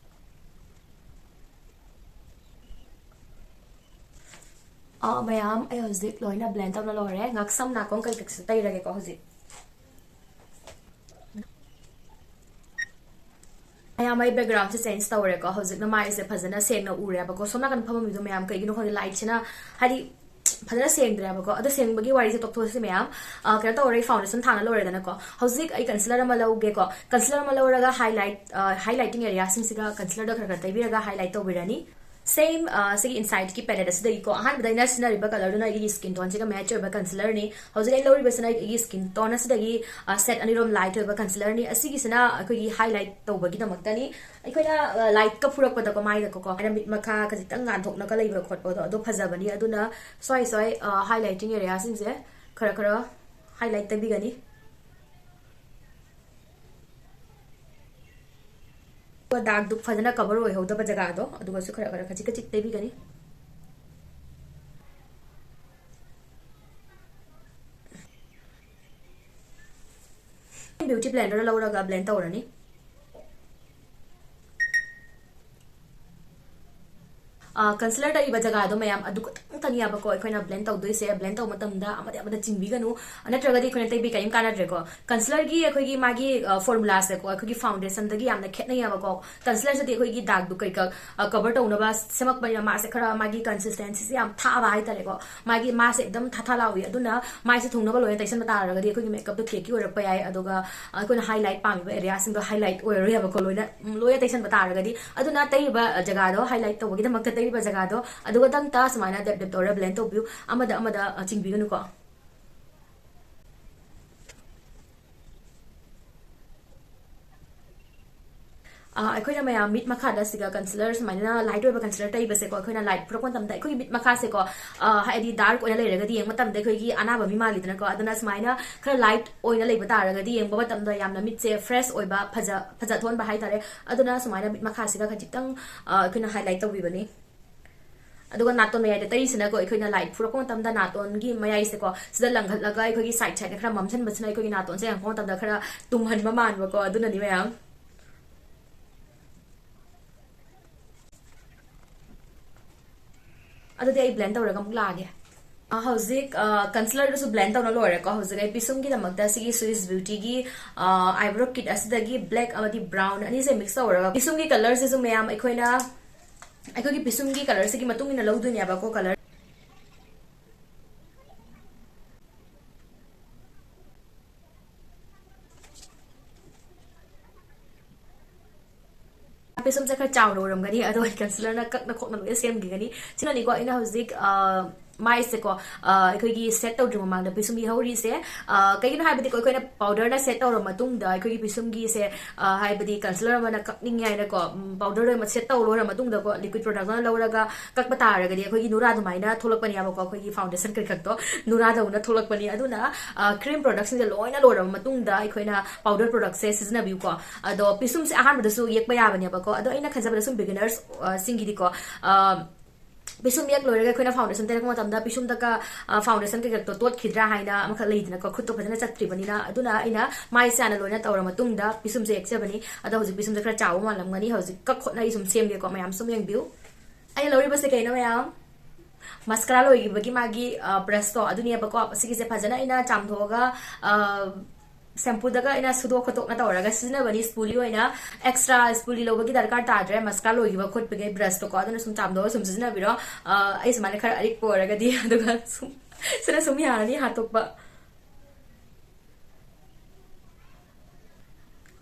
ꯑꯥ, ꯃꯌꯥꯝ, ꯑꯩ ꯍꯧꯖꯤꯛ ꯂꯣꯏꯅ ꯕ꯭ꯂꯦꯟ ꯇꯧꯅ ꯂꯣꯏꯔꯦ꯫ ꯉꯛꯁꯝ ꯅꯥꯀꯣꯡ ꯀꯩꯀꯩꯁꯨ ꯇꯩꯔꯒꯦꯀꯣ ꯍꯧꯖꯤꯛ꯫ ꯃꯌꯥꯝ, ꯑꯩ ꯕꯦꯛꯒ꯭ꯔꯥꯎꯟꯁꯦ ꯆꯦꯟꯖ ꯇꯧꯔꯦꯀꯣ꯫ ꯍꯧꯖꯤꯛꯅ ꯃꯥꯏꯁꯦ ꯐꯖꯅ ꯁꯦꯡꯅ ꯎꯔꯦꯕꯀꯣ꯫ ꯁꯣꯝ ꯅꯥꯀꯟ ꯐꯝꯃꯝꯃꯤꯗꯣ ꯃꯌꯥꯝ ꯀꯩꯒꯤꯅꯣ ꯈꯪꯗꯦ, ꯂꯥꯏꯠꯁꯤꯅ ꯍꯥꯏꯗꯤ ꯐꯖꯅ ꯁꯦꯡꯗ꯭ꯔꯦꯕꯀꯣ꯫ ꯑꯗꯣ ꯁꯦꯡꯕꯒꯤ ꯋꯥꯔꯤꯁꯦ ꯇꯣꯛꯊꯣꯛꯑꯁꯤ ꯃꯌꯥꯝ꯫ ꯑ, ꯀꯩꯅꯣ ꯇꯧꯔꯦ, foundation ꯊꯥꯅ ꯂꯣꯏꯔꯦꯗꯅꯀꯣ꯫ ꯍꯧꯖꯤꯛ ꯑꯩ concealer ꯑꯃ ꯂꯧꯒꯦꯀꯣ꯫ Concealer ꯑꯃ ꯂꯧꯔꯒ highlight, ꯑ, highlighting areaꯁꯤꯡꯁꯤꯒ concealerꯗꯣ ꯈꯔ ꯈꯔ ꯇꯩꯕꯤꯔꯒ highlight ꯇꯧꯕꯤꯔꯅꯤ꯫ Same, ꯑ, ꯁꯤꯒꯤ insideꯀꯤ paletteꯁꯤꯗꯒꯤꯀꯣ, ꯑꯍꯥꯟꯕꯗ ꯑꯩꯅ ꯁꯤꯖꯤꯟꯅꯔꯤꯕ colourꯗꯨꯅ ꯑꯩꯒꯤ skin toneꯁꯤꯒ match ꯑꯣꯏꯕ concealerꯅꯤ꯫ ꯍꯧꯖꯤꯛ ꯑꯩ ꯂꯧꯔꯤꯕꯁꯤꯅ ꯑꯩꯒꯤ skin tone ꯑꯁꯤꯗꯒꯤ, ꯑ, shade ꯑꯅꯤꯔꯣꯝ light ꯑꯣꯏꯕ concealerꯅꯤ꯫ ꯑꯁꯤꯒꯤꯁꯤꯅ ꯑꯩꯈꯣꯏꯒꯤ highlight ꯇꯧꯕꯒꯤꯗꯃꯛꯇꯅꯤ꯫ ꯑꯩꯈꯣꯏꯅ, ꯑ, lightꯀ ꯐꯨꯔꯛꯄꯗꯀꯣ ꯃꯥꯏꯗꯀꯣ, ꯑꯩꯅ ꯃꯤꯠ ꯃꯈꯥ ꯈꯖꯤꯛꯇꯪ ꯉꯥꯟꯊꯣꯛꯅꯒ ꯂꯩꯕ ꯈꯣꯠꯄꯗꯣ, ꯑꯗꯣ ꯐꯖꯕꯅꯤ꯫ ꯑꯗꯨꯅ ꯁ꯭ꯋꯥꯏ ꯁ꯭ꯋꯥꯏ, ꯑ, highlighting areaꯁꯤꯡꯁꯦ ꯈꯔ ꯈꯔ highlight ꯇꯩꯕꯤꯒꯅꯤ꯫ ꯑꯗꯨꯒ darkꯗꯨ ꯐꯖꯅ cover ꯑꯣꯏꯍꯧꯗꯕ ꯖꯒꯥꯗꯣ, ꯑꯗꯨꯒꯁꯨ ꯈꯔ ꯈꯔ ꯈꯖꯤꯛ ꯈꯖꯤꯛ ꯇꯩꯕꯤꯒꯅꯤ꯫ Beauty blender ꯂꯧꯔꯒ blend ꯇꯧꯔꯅꯤ꯫ ꯑ, concealer ꯇꯩꯔꯤꯕ ꯖꯒꯥꯗꯣ ꯃꯌꯥꯝ ꯑꯗꯨ ꯈꯛꯇꯪ ꯇꯪꯅꯤꯕꯀꯣ ꯑꯩꯈꯣꯏꯅ blend ꯇꯧꯗꯣꯏꯁꯦ꯫ Blend ꯇꯧꯕ ꯃꯇꯝꯗ ꯑꯃꯗꯤ ꯑꯃꯗ ꯆꯤꯡꯕꯤꯒꯅꯨ, ꯅꯠꯇ꯭ꯔꯒꯗꯤ ꯑꯩꯈꯣꯏꯅ ꯇꯩꯕꯤ ꯀꯔꯤꯝ ꯀꯥꯟꯅꯗ꯭ꯔꯦꯀꯣ꯫ Concealerꯒꯤ ꯑꯩꯈꯣꯏꯒꯤ ꯃꯥꯒꯤ, ꯑ, formulaꯁꯦꯀꯣ ꯑꯩꯈꯣꯏꯒꯤ foundationꯗꯒꯤ ꯌꯥꯝꯅ ꯈꯦꯠꯅꯩꯌꯦꯕꯀꯣ꯫ Concealerꯁꯤꯗꯤ ꯑꯩꯈꯣꯏꯒꯤ darkꯗꯨ ꯀꯩꯀꯥ, ꯑ, cover ꯇꯧꯅꯕ ꯁꯦꯝꯃꯛꯄꯅꯤꯅ ꯃꯥꯁꯦ ꯈꯔ ꯃꯥꯒꯤ consistencyꯁꯦ ꯌꯥꯝ ꯊꯥꯕ ꯍꯥꯏꯇꯥꯔꯦꯀꯣ꯫ ꯃꯥꯒꯤ ꯃꯥꯁꯦ ꯑꯗꯨꯝ ꯊꯥ ꯊꯥ ꯂꯥꯎꯏ꯫ ꯑꯗꯨꯅ ꯃꯥꯏꯁꯦ ꯊꯨꯡꯅꯕ ꯂꯣꯏꯅ ꯇꯩꯁꯟꯕ ꯇꯥꯔꯒꯗꯤ ꯑꯩꯈꯣꯏꯒꯤ makeupꯇꯣ ꯊꯦꯛꯀꯤ ꯑꯣꯏꯔꯛꯄ ꯌꯥꯏ꯫ ꯑꯗꯨꯒ ꯑꯩꯈꯣꯏꯅ highlight ꯄꯥꯝꯃꯤꯕ areaꯁꯤꯡꯗꯣ highlight ꯑꯣꯏꯔꯔꯣꯏ ꯍꯥꯏꯕꯀꯣ, ꯂꯣꯏꯅ, ꯎꯝ, ꯂꯣꯏꯅ ꯇꯩꯁꯟꯕ ꯇꯥꯔꯒꯗꯤ꯫ ꯑꯗꯨꯅ ꯇꯩꯔꯤꯕ ꯖꯒꯥꯗꯣ highlight ꯇꯧꯕꯒꯤꯗꯃꯛꯇ ꯇꯩꯔꯤꯕ ꯖꯒꯥꯗꯣ ꯑꯗꯨꯒꯗꯪꯇ ꯁꯨꯃꯥꯏꯅ dab dab ꯇꯧꯔ blend ꯇꯧꯕꯤꯌꯨ, ꯑꯃꯗ ꯑꯃꯗ, ꯑ, ꯆꯤꯡꯕꯤꯒꯅꯨꯀꯣ꯫ ꯑ, ꯑꯩꯈꯣꯏꯅ ꯃꯌꯥꯝ ꯃꯤꯠ ꯃꯈꯥꯗ ꯁꯤꯒ concealer ꯁꯨꯃꯥꯏꯅ light ꯑꯣꯏꯕ concealer ꯇꯩꯕꯁꯦꯀꯣ, ꯑꯩꯈꯣꯏꯅ light ꯐꯨꯔꯛꯄ ꯃꯇꯝꯗ ꯑꯩꯈꯣꯏꯒꯤ ꯃꯤꯠ ꯃꯈꯥꯁꯦꯀꯣ, ꯑ, ꯍꯥꯏꯗꯤ dark ꯑꯣꯏꯅ ꯂꯩꯔꯒꯗꯤ ꯌꯦꯡꯕ ꯃꯇꯝꯗ ꯑꯩꯈꯣꯏꯒꯤ ꯑꯅꯥꯕ ꯃꯤ ꯃꯥꯜꯂꯤꯗꯅꯀꯣ꯫ ꯑꯗꯨꯅ ꯁꯨꯃꯥꯏꯅ ꯈꯔ light ꯑꯣꯏꯅ ꯂꯩꯕ ꯇꯥꯔꯒꯗꯤ ꯌꯦꯡꯕ ꯃꯇꯝꯗ ꯌꯥꯝꯅ ꯃꯤꯠꯁꯦ fresh ꯑꯣꯏꯕ, ꯐꯖ, ꯐꯖ ꯊꯣꯛꯍꯟꯕ ꯍꯥꯏꯇꯥꯔꯦ꯫ ꯑꯗꯨꯅ ꯁꯨꯃꯥꯏꯅ ꯃꯤꯠ ꯃꯈꯥꯁꯤꯒ ꯈꯖꯤꯛꯇꯪ, ꯑ, ꯑꯩꯈꯣꯏꯅ highlight ꯇꯧꯕꯤꯕꯅꯤ꯫ ꯑꯗꯨꯒ ꯅꯥꯇꯣꯟ ꯃꯌꯥꯏꯗ ꯇꯩꯔꯤꯁꯤꯅꯀꯣ, ꯑꯩꯈꯣꯏꯅ light ꯐꯨꯔꯛꯄ ꯃꯇꯝꯗ ꯅꯥꯇꯣꯟꯒꯤ ꯃꯌꯥꯏꯁꯦꯀꯣ, ꯁꯤꯗ ꯂꯪꯈꯠꯂꯒ ꯑꯩꯈꯣꯏꯒꯤ side sideꯅ ꯈꯔ ꯃꯝꯁꯤꯟꯕꯁꯤꯅ ꯑꯩꯈꯣꯏꯒꯤ ꯅꯥꯇꯣꯟꯁꯦ ꯌꯦꯡꯉꯛꯄ ꯃꯇꯝꯗ ꯈꯔ ꯇꯨꯝꯍꯟꯕ ꯃꯥꯟꯕꯀꯣ, ꯑꯗꯨꯅꯅꯤ ꯃꯌꯥꯝ꯫ ꯑꯗꯨꯗꯤ ꯑꯩ blend ꯇꯧꯔꯒ ꯑꯃꯨꯛ ꯂꯥꯛꯑꯒꯦ꯫ ꯑ, ꯍꯧꯖꯤꯛ, ꯑ, concealerꯗꯨꯁꯨ blend ꯇꯧꯅ ꯂꯣꯏꯔꯦꯀꯣ꯫ ꯍꯧꯖꯤꯛ ꯑꯩ ꯄꯤꯁꯨꯝꯒꯤꯗꯃꯛꯇ ꯁꯤꯒꯤ Swiss Beautyꯒꯤ, ꯑ, eyebrow kit ꯑꯁꯤꯗꯒꯤ black ꯑꯃꯗꯤ brown ꯑꯅꯤꯁꯦ mix ꯇꯧꯔꯒ, ꯄꯤꯁꯨꯝꯒꯤ colourꯁꯤꯁꯨ ꯃꯌꯥꯝ ꯑꯩꯈꯣꯏꯅ, ꯑꯩꯈꯣꯏꯒꯤ ꯄꯤꯁꯨꯝꯒꯤ colourꯁꯤꯒꯤ ꯃꯇꯨꯡ ꯏꯟꯅ ꯂꯧꯗꯣꯏꯅꯦꯕꯀꯣ colour꯫ ꯄꯤꯁꯨꯝꯁꯦ ꯈꯔ ꯆꯥꯎꯅ ꯎꯔꯝꯒꯅꯤ, ꯑꯗꯣ ꯑꯩ ꯀꯟꯁꯤꯂꯔꯅ ꯀꯛꯅ ꯈꯣꯛꯅ ꯂꯣꯏꯅ ꯁꯦꯝꯈꯤꯒꯅꯤ꯫ ꯁꯤꯅꯅꯤꯀꯣ ꯑꯩꯅ ꯍꯧꯖꯤꯛ, ꯑ, ꯃꯥꯏꯁꯦꯀꯣ, ꯑ, ꯑꯩꯈꯣꯏꯒꯤ ꯁꯦꯠ ꯇꯧꯗ꯭ꯔꯤ ꯃꯃꯥꯡꯗ ꯄꯤꯁꯨꯝ ꯌꯩꯍꯧꯔꯤꯁꯦ꯫ ꯑ, ꯀꯩꯒꯤꯅꯣ ꯍꯥꯏꯕꯗꯤꯀꯣ, ꯑꯩꯈꯣꯏꯅ ꯄꯥꯎꯗꯔꯅ ꯁꯦꯠ ꯇꯧꯔ ꯃꯇꯨꯡꯗ ꯑꯩꯈꯣꯏꯒꯤ ꯄꯤꯁꯨꯝꯒꯤꯁꯦ, ꯑ, ꯍꯥꯏꯕꯗꯤ ꯀꯟꯁꯤꯂꯔ ꯑꯃꯅ ꯀꯛꯅꯤꯡꯉꯦ ꯍꯥꯏꯅꯀꯣ, ꯎꯝ, ꯄꯥꯎꯗꯔ ꯂꯣꯏꯅꯃꯛ ꯁꯦꯠ ꯇꯧ ꯂꯣꯏꯔ ꯃꯇꯨꯡꯗꯀꯣ, ꯂꯤꯀ꯭ꯋꯤꯠ ꯄ꯭ꯔꯣꯗꯛ ꯑꯃ ꯂꯧꯔꯒ ꯀꯛꯄ ꯇꯥꯔꯒꯗꯤ ꯑꯩꯈꯣꯏꯒꯤ ꯅꯨꯔꯥ ꯑꯗꯨꯃꯥꯏꯅ ꯊꯣꯛꯂꯛꯄꯅꯦꯕꯀꯣ, ꯑꯩꯈꯣꯏꯒꯤ ꯐꯥꯎꯟꯗꯦꯁꯟ ꯀꯩꯀꯛꯇꯣ ꯅꯨꯔꯥꯗꯧꯅ ꯊꯣꯛꯂꯛꯄꯅꯤ꯫ ꯑꯗꯨꯅ, ꯑ, ꯀ꯭ꯔꯤꯝ ꯄ꯭ꯔꯣꯗꯛꯁꯤꯡꯁꯦ ꯂꯣꯏꯅ ꯂꯣꯏꯔꯕ ꯃꯇꯨꯡꯗ ꯑꯩꯈꯣꯏꯅ ꯄꯥꯎꯗꯔ ꯄ꯭ꯔꯣꯗꯛꯁꯦ ꯁꯤꯖꯤꯟꯅꯕꯤꯌꯨꯀꯣ꯫ ꯑꯗꯣ ꯄꯤꯁꯨꯝꯁꯦ ꯑꯍꯥꯟꯕꯗꯁꯨ ꯌꯦꯛꯄ ꯌꯥꯕꯅꯦꯕꯀꯣ꯫ ꯑꯗꯣ ꯑꯩꯅ ꯈꯟꯖꯕꯗ ꯁꯨꯝ ꯕꯤꯒꯤꯅꯔꯁ, ꯑ, ꯁꯤꯡꯒꯤꯗꯤꯀꯣ, ꯑ, ꯄꯤꯁꯨꯝ ꯌꯦꯛ ꯂꯣꯏꯔꯒ ꯑꯩꯈꯣꯏꯅ ꯐꯥꯎꯟꯗꯦꯁꯟ ꯇꯩꯔꯛꯄ ꯃꯇꯝꯗ ꯄꯤꯁꯨꯝꯗꯒ, ꯑ, ꯐꯥꯎꯟꯗꯦꯁꯟ ꯀꯩꯀꯛꯇꯣ ꯇꯣꯠꯈꯤꯗ꯭ꯔꯥ ꯍꯥꯏꯅ ꯑꯃꯈꯛ ꯂꯩꯗꯅꯀꯣ, ꯈꯨꯠꯇꯣ ꯐꯖꯅ ꯆꯠꯇ꯭ꯔꯤꯕꯅꯤꯅ꯫ ꯑꯗꯨꯅ ꯑꯩꯅ ꯃꯥꯏꯁꯦ ꯍꯥꯟꯅ ꯂꯣꯏꯅ ꯇꯧꯔ ꯃꯇꯨꯡꯗ ꯄꯤꯁꯨꯝꯁꯦ ꯌꯦꯛꯆꯕꯅꯤ꯫ ꯑꯗꯣ ꯍꯧꯖꯤꯛ ꯄꯤꯁꯨꯝꯁꯦ ꯈꯔ ꯆꯥꯎꯕ ꯃꯥꯜꯂꯝꯒꯅꯤ꯫ ꯍꯧꯖꯤꯛ ꯀꯛ ꯈꯣꯠꯅ ꯑꯩ ꯁꯨꯝ ꯁꯦꯝꯒꯦꯀꯣ, ꯃꯌꯥꯝ ꯁꯨꯝ ꯌꯦꯡꯕꯤꯌꯨ꯫ ꯑꯩꯅ ꯂꯧꯔꯤꯕꯁꯦ ꯀꯩꯅꯣ ꯃꯌꯥꯝ? ꯃꯁꯀꯔꯥ ꯂꯣꯏꯈꯤꯕꯒꯤ ꯃꯥꯒꯤ, ꯑ, ꯕ꯭ꯔꯁꯇꯣ ꯑꯗꯨꯅꯦꯕꯀꯣ꯫ ꯁꯤꯒꯤꯁꯦ ꯐꯖꯅ ꯑꯩꯅ ꯆꯥꯝꯊꯣꯛꯑꯒ, ꯑ, ꯁꯦꯝꯄꯨꯗꯒ ꯑꯩꯅ ꯁꯨꯗꯣꯛ ꯈꯣꯠꯇꯣꯛꯅ ꯇꯧꯔꯒ ꯁꯤꯖꯤꯟꯅꯕꯅꯤ꯫ ꯁ꯭ꯄꯨꯂꯤ ꯑꯣꯏꯅ, ꯑꯦꯛꯁꯇ꯭ꯔꯥ ꯁ꯭ꯄꯨꯂꯤ ꯂꯧꯕꯒꯤ ꯗꯔꯀꯥꯔ ꯇꯥꯗ꯭ꯔꯦ꯫ ꯃꯁꯀꯥꯔꯥ ꯂꯣꯏꯈꯤꯕ ꯈꯣꯠꯄꯒꯤ ꯕ꯭ꯔꯁꯇꯣꯀꯣ, ꯑꯗꯨꯅ ꯁꯨꯝ ꯆꯥꯝꯊꯣꯛꯑꯒ ꯁꯨꯝ ꯁꯤꯖꯤꯟꯅꯕꯤꯔꯣ꯫ ꯑ, ꯑꯩ ꯁꯨꯃꯥꯏꯅ ꯈꯔ ꯑꯔꯤꯛꯄ ꯑꯣꯏꯔꯒꯗꯤ, ꯑꯗꯨꯒ ꯁꯨꯝ, ꯁꯤꯅ ꯁꯨꯝ ꯌꯥꯔꯅꯤ ꯍꯥꯠꯇꯣꯛꯄ꯫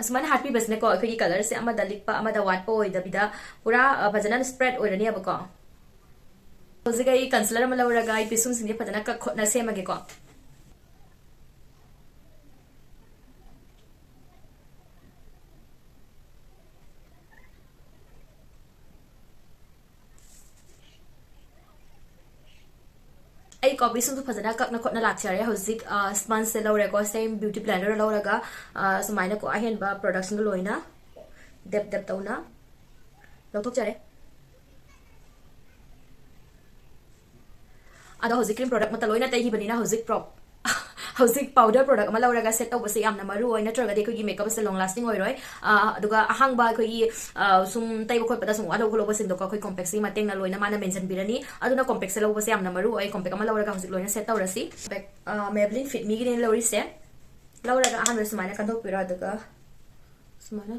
ꯑꯁꯨꯃꯥꯏꯅ ꯍꯥꯠꯄꯤꯕꯁꯤꯅꯀꯣ, ꯑꯩꯈꯣꯏꯒꯤ ꯀꯂꯔꯁꯦ ꯑꯃꯗ ꯂꯤꯛꯄ, ꯑꯃꯗ ꯋꯥꯠꯄ ꯑꯣꯏꯗꯕꯤꯗ ꯄꯨꯔꯥ, ꯑ, ꯐꯖꯅ ꯁ꯭ꯄ꯭ꯔꯦꯗ ꯑꯣꯏꯔꯅꯦꯕꯀꯣ꯫ ꯍꯧꯖꯤꯛ ꯑꯩ ꯀꯟꯁꯤꯂꯔ ꯑꯃ ꯂꯧꯔꯒ ꯑꯩ ꯄꯤꯁꯨꯝꯁꯤꯡꯁꯦ ꯐꯖꯅ ꯀꯛ ꯈꯣꯠꯅ ꯁꯦꯝꯃꯒꯦꯀꯣ꯫ ꯑꯩ ꯀꯣ ꯄꯤꯁꯨꯝꯁꯨ ꯐꯖꯅ ꯀꯛꯅ ꯈꯣꯠꯅ ꯂꯥꯛꯆꯔꯦ꯫ ꯍꯧꯖꯤꯛ, ꯑ, ꯁ꯭ꯄꯟꯖꯁꯦ ꯂꯧꯔꯦꯀꯣ, ꯁꯦꯝ ꯕ꯭ꯌꯨꯇꯤ ꯕ꯭ꯂꯦꯟꯗꯔ ꯂꯧꯔꯒ, ꯑ, ꯁꯨꯃꯥꯏꯅꯀꯣ ꯑꯍꯦꯟꯕ ꯄ꯭ꯔꯣꯗꯛꯁꯤꯡꯗꯣ ꯂꯣꯏꯅ ꯗꯦꯞ ꯗꯦꯞ ꯇꯧꯅ ꯂꯧꯊꯣꯛꯆꯔꯦ꯫ ꯑꯗꯣ ꯍꯧꯖꯤꯛ ꯀ꯭ꯔꯤꯝ ꯄ꯭ꯔꯣꯗꯛ ꯃꯠꯇ ꯂꯣꯏꯅ ꯇꯩꯈꯤꯕꯅꯤꯅ ꯍꯧꯖꯤꯛ ꯄ꯭ꯔꯣ-, ꯍꯧꯖꯤꯛ ꯄꯥꯎꯗꯔ ꯄ꯭ꯔꯣꯗꯛ ꯑꯃ ꯂꯧꯔꯒ ꯁꯦꯠ ꯇꯧꯕꯁꯦ ꯌꯥꯝꯅ ꯃꯔꯨ ꯑꯣꯏ, ꯅꯠꯇ꯭ꯔꯒꯗꯤ ꯑꯩꯈꯣꯏꯒꯤ ꯃꯦꯀꯞ ꯑꯁꯦ ꯂꯣꯡ ꯂꯥꯁꯇꯤꯡ ꯑꯣꯏꯔꯣꯏ꯫ ꯑ, ꯑꯗꯨꯒ ꯑꯍꯥꯡꯕ ꯑꯩꯈꯣꯏꯒꯤ, ꯑ, ꯁꯨꯝ ꯇꯩꯕ ꯈꯣꯠꯄꯗ ꯁꯨꯝ ꯋꯥꯠꯍꯧ ꯈꯣꯠꯍꯧꯕꯁꯤꯡꯗꯣꯀꯣ ꯑꯩꯈꯣꯏ ꯀꯣꯝꯄꯦꯛꯁꯤꯒꯤ ꯃꯇꯦꯡꯅ ꯂꯣꯏꯅ ꯃꯥꯅ ꯃꯦꯟꯁꯤꯟꯕꯤꯔꯅꯤ꯫ ꯑꯗꯨꯅ ꯀꯣꯝꯄꯦꯛꯁꯦ ꯂꯧꯕꯁꯦ ꯌꯥꯝꯅ ꯃꯔꯨ ꯑꯣꯏ꯫ ꯀꯣꯝꯄꯦꯛ ꯑꯃ ꯂꯧꯔꯒ ꯍꯧꯖꯤꯛ ꯂꯣꯏꯅ ꯁꯦꯠ ꯇꯧꯔꯁꯤ꯫ ꯀꯣꯝꯄꯦꯛ, ꯑ, Maybelline Fit Meꯒꯤꯅꯦ ꯂꯧꯔꯤꯁꯦ꯫ ꯂꯧꯔꯒ ꯑꯍꯥꯟꯕꯗ ꯁꯨꯃꯥꯏꯅ ꯀꯟꯊꯣꯛꯄꯤꯔꯣ, ꯑꯗꯨꯒ ꯁꯨꯃꯥꯏꯅ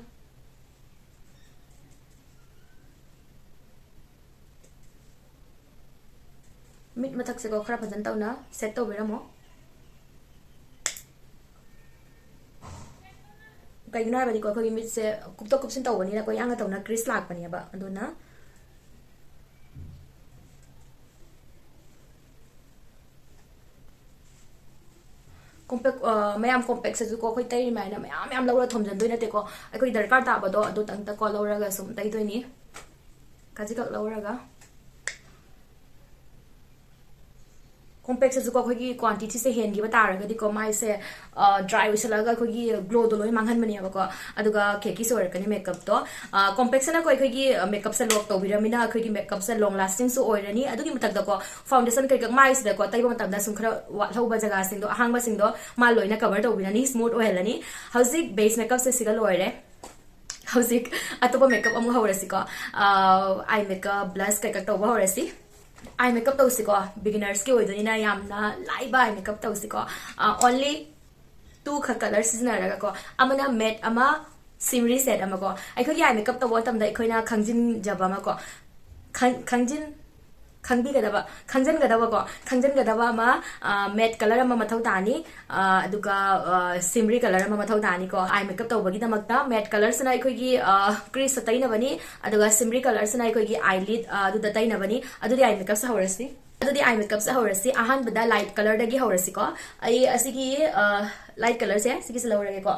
ꯃꯤꯠ ꯃꯊꯛꯁꯦꯀꯣ ꯈꯔ ꯐꯖꯅ ꯇꯧꯅ ꯁꯦꯠ ꯇꯧꯕꯤꯔꯝꯃꯣ꯫ ꯀꯩꯒꯤꯅꯣ ꯍꯥꯏꯕꯗꯤꯀꯣ, ꯑꯩꯈꯣꯏꯒꯤ ꯃꯤꯠꯁꯦ ꯀꯨꯞꯇꯣꯛ ꯀꯨꯞꯁꯤꯟ ꯇꯧꯕꯅꯤꯅꯀꯣ, ꯌꯥꯡꯅ ꯇꯧꯅ ꯀ꯭ꯔꯤꯁ ꯂꯥꯛꯄꯅꯦꯕ꯫ ꯑꯗꯨꯅ ꯀꯣꯝꯄꯦꯛ, ꯑ, ꯃꯌꯥꯝ ꯀꯣꯝꯄꯦꯛꯁꯤꯁꯨꯀꯣ, ꯑꯩꯈꯣꯏ ꯇꯩꯔꯤꯃꯥꯏꯅ ꯃꯌꯥꯝ ꯃꯌꯥꯝ ꯂꯧꯔ ꯊꯣꯝꯖꯤꯟꯗꯣꯏ ꯅꯠꯇꯦꯀꯣ, ꯑꯩꯈꯣꯏ ꯗꯔꯀꯥꯔ ꯇꯥꯕꯗꯣ ꯑꯗꯨꯇꯪꯇꯀꯣ ꯂꯧꯔꯒ ꯁꯨꯝ ꯇꯩꯗꯣꯏꯅꯤ꯫ ꯈꯖꯤꯛꯈꯛ ꯂꯧꯔꯒ꯫ ꯀꯣꯝꯄꯦꯛꯁꯤꯁꯨꯀꯣ, ꯑꯩꯈꯣꯏꯒꯤ ꯀ꯭ꯋꯥꯟꯇꯤꯇꯤꯁꯦ ꯍꯦꯟꯈꯤꯕ ꯇꯥꯔꯒꯗꯤꯀꯣ, ꯃꯥꯏꯁꯦ, ꯑ, ꯗ꯭ꯔꯥꯏ ꯑꯣꯏꯁꯜꯂꯒ ꯑꯩꯈꯣꯏꯒꯤ ꯒ꯭ꯂꯣꯗꯣ ꯂꯣꯏ ꯃꯥꯡꯍꯟꯕꯅꯦꯕꯀꯣ꯫ ꯑꯗꯨꯒ ꯈꯦꯛꯀꯤꯁꯨ ꯑꯣꯏꯔꯛꯀꯅꯤ ꯃꯦꯀꯞꯇꯣ꯫ ꯑ, ꯀꯣꯝꯄꯦꯛꯁꯤꯅꯀꯣ, ꯑꯩꯈꯣꯏꯒꯤ, ꯑ, ꯃꯦꯀꯞꯁꯦ ꯂꯣꯛ ꯇꯧꯕꯤꯔꯃꯤꯅ, ꯑꯩꯈꯣꯏꯒꯤ ꯃꯦꯀꯞꯁꯦ ꯂꯣꯡ ꯂꯥꯁꯇꯤꯡꯁꯨ ꯑꯣꯏꯔꯅꯤ꯫ ꯑꯗꯨꯒꯤ ꯃꯊꯛꯇꯀꯣ, ꯐꯥꯎꯟꯗꯦꯁꯟ ꯀꯩꯀꯥ ꯃꯥꯏꯁꯤꯗꯀꯣ ꯇꯩꯕ ꯃꯇꯝꯗ ꯁꯨꯝ ꯈꯔ ꯋꯥꯠꯍꯧꯕ ꯖꯒꯥꯁꯤꯡꯗꯣ, ꯑꯍꯥꯡꯕꯁꯤꯡꯗꯣ ꯃꯥ ꯂꯣꯏꯅ ꯀꯚꯔ ꯇꯧꯕꯤꯔꯅꯤ, ꯁ꯭ꯃꯨꯠ ꯑꯣꯏꯍꯜꯂꯅꯤ꯫ ꯍꯧꯖꯤꯛ ꯕꯦꯁ ꯃꯦꯀꯞꯁꯦ ꯁꯤꯒ ꯂꯣꯏꯔꯦ꯫ ꯍꯧꯖꯤꯛ ꯑꯇꯣꯞꯄ ꯃꯦꯀꯞ ꯑꯃꯨꯛ ꯍꯧꯔꯁꯤꯀꯣ꯫ ꯑꯥꯏ ꯃꯦꯀꯞ, ꯕ꯭ꯂꯁ ꯀꯩꯀꯥ ꯇꯧꯕ ꯍꯧꯔꯁꯤ꯫ ꯑꯥꯏ ꯃꯦꯀꯞ ꯇꯧꯁꯤꯀꯣ, ꯕꯤꯒꯤꯅꯔꯁꯀꯤ ꯑꯣꯏꯗꯣꯏꯅꯤꯅ ꯌꯥꯝꯅ ꯂꯥꯏꯕ ꯑꯥꯏ ꯃꯦꯀꯞ ꯇꯧꯁꯤꯀꯣ꯫ ꯑꯣꯟꯂꯤ ꯇꯨ ꯈꯛ ꯀꯂꯔ ꯁꯤꯖꯤꯟꯅꯔꯒꯀꯣ, ꯑꯃꯅ ꯃꯦꯠ ꯑꯃ, ꯁꯤꯝꯔꯤ ꯁꯦꯠ ꯑꯃꯀꯣ꯫ ꯑꯩꯈꯣꯏꯒꯤ ꯑꯥꯏ ꯃꯦꯀꯞ ꯇꯧꯕ ꯃꯇꯝꯗ ꯑꯩꯈꯣꯏꯅ ꯈꯪꯖꯤꯟꯖꯕ ꯑꯃꯀꯣ, ꯈꯪ-, ꯈꯪꯖꯤꯟ ꯈꯪꯕꯤꯒꯗꯕ, ꯈꯪꯖꯤꯟꯒꯗꯕꯀꯣ, ꯈꯪꯖꯤꯟꯒꯗꯕ ꯑꯃ, ꯑ, ꯃꯦꯠ ꯀꯂꯔ ꯑꯃ ꯃꯊꯧ ꯇꯥꯅꯤ, ꯑ, ꯑꯗꯨꯒ, ꯑ, ꯁꯤꯝꯔꯤ ꯀꯂꯔ ꯑꯃ ꯃꯊꯧ ꯇꯥꯅꯤꯀꯣ꯫ ꯑꯥꯏ ꯃꯦꯀꯞ ꯇꯧꯕꯒꯤꯗꯃꯛꯇ ꯃꯦꯠ ꯀꯂꯔꯁꯤꯅ ꯑꯩꯈꯣꯏꯒꯤ, ꯑ, ꯀ꯭ꯔꯤꯁꯇ ꯇꯩꯅꯕꯅꯤ, ꯑꯗꯨꯒ ꯁꯤꯝꯔꯤ ꯀꯂꯔꯁꯤꯅ ꯑꯩꯈꯣꯏꯒꯤ ꯑꯥꯏ ꯂꯤꯠ, ꯑ, ꯑꯗꯨꯗ ꯇꯩꯅꯕꯅꯤ꯫ ꯑꯗꯨꯗꯤ ꯑꯥꯏ ꯃꯦꯀꯞꯁꯦ ꯍꯧꯔꯁꯤ꯫ ꯑꯗꯨꯗꯤ ꯑꯥꯏ ꯃꯦꯀꯞꯁꯦ ꯍꯧꯔꯁꯤ꯫ ꯑꯍꯥꯟꯕꯗ ꯂꯥꯏꯠ ꯀꯂꯔꯗꯒꯤ ꯍꯧꯔꯁꯤꯀꯣ꯫ ꯑꯩ ꯑꯁꯤꯒꯤ, ꯑ, ꯂꯥꯏꯠ ꯀꯂꯔꯁꯦ, ꯁꯤꯒꯤꯁꯦ ꯂꯧꯔꯒꯦꯀꯣ꯫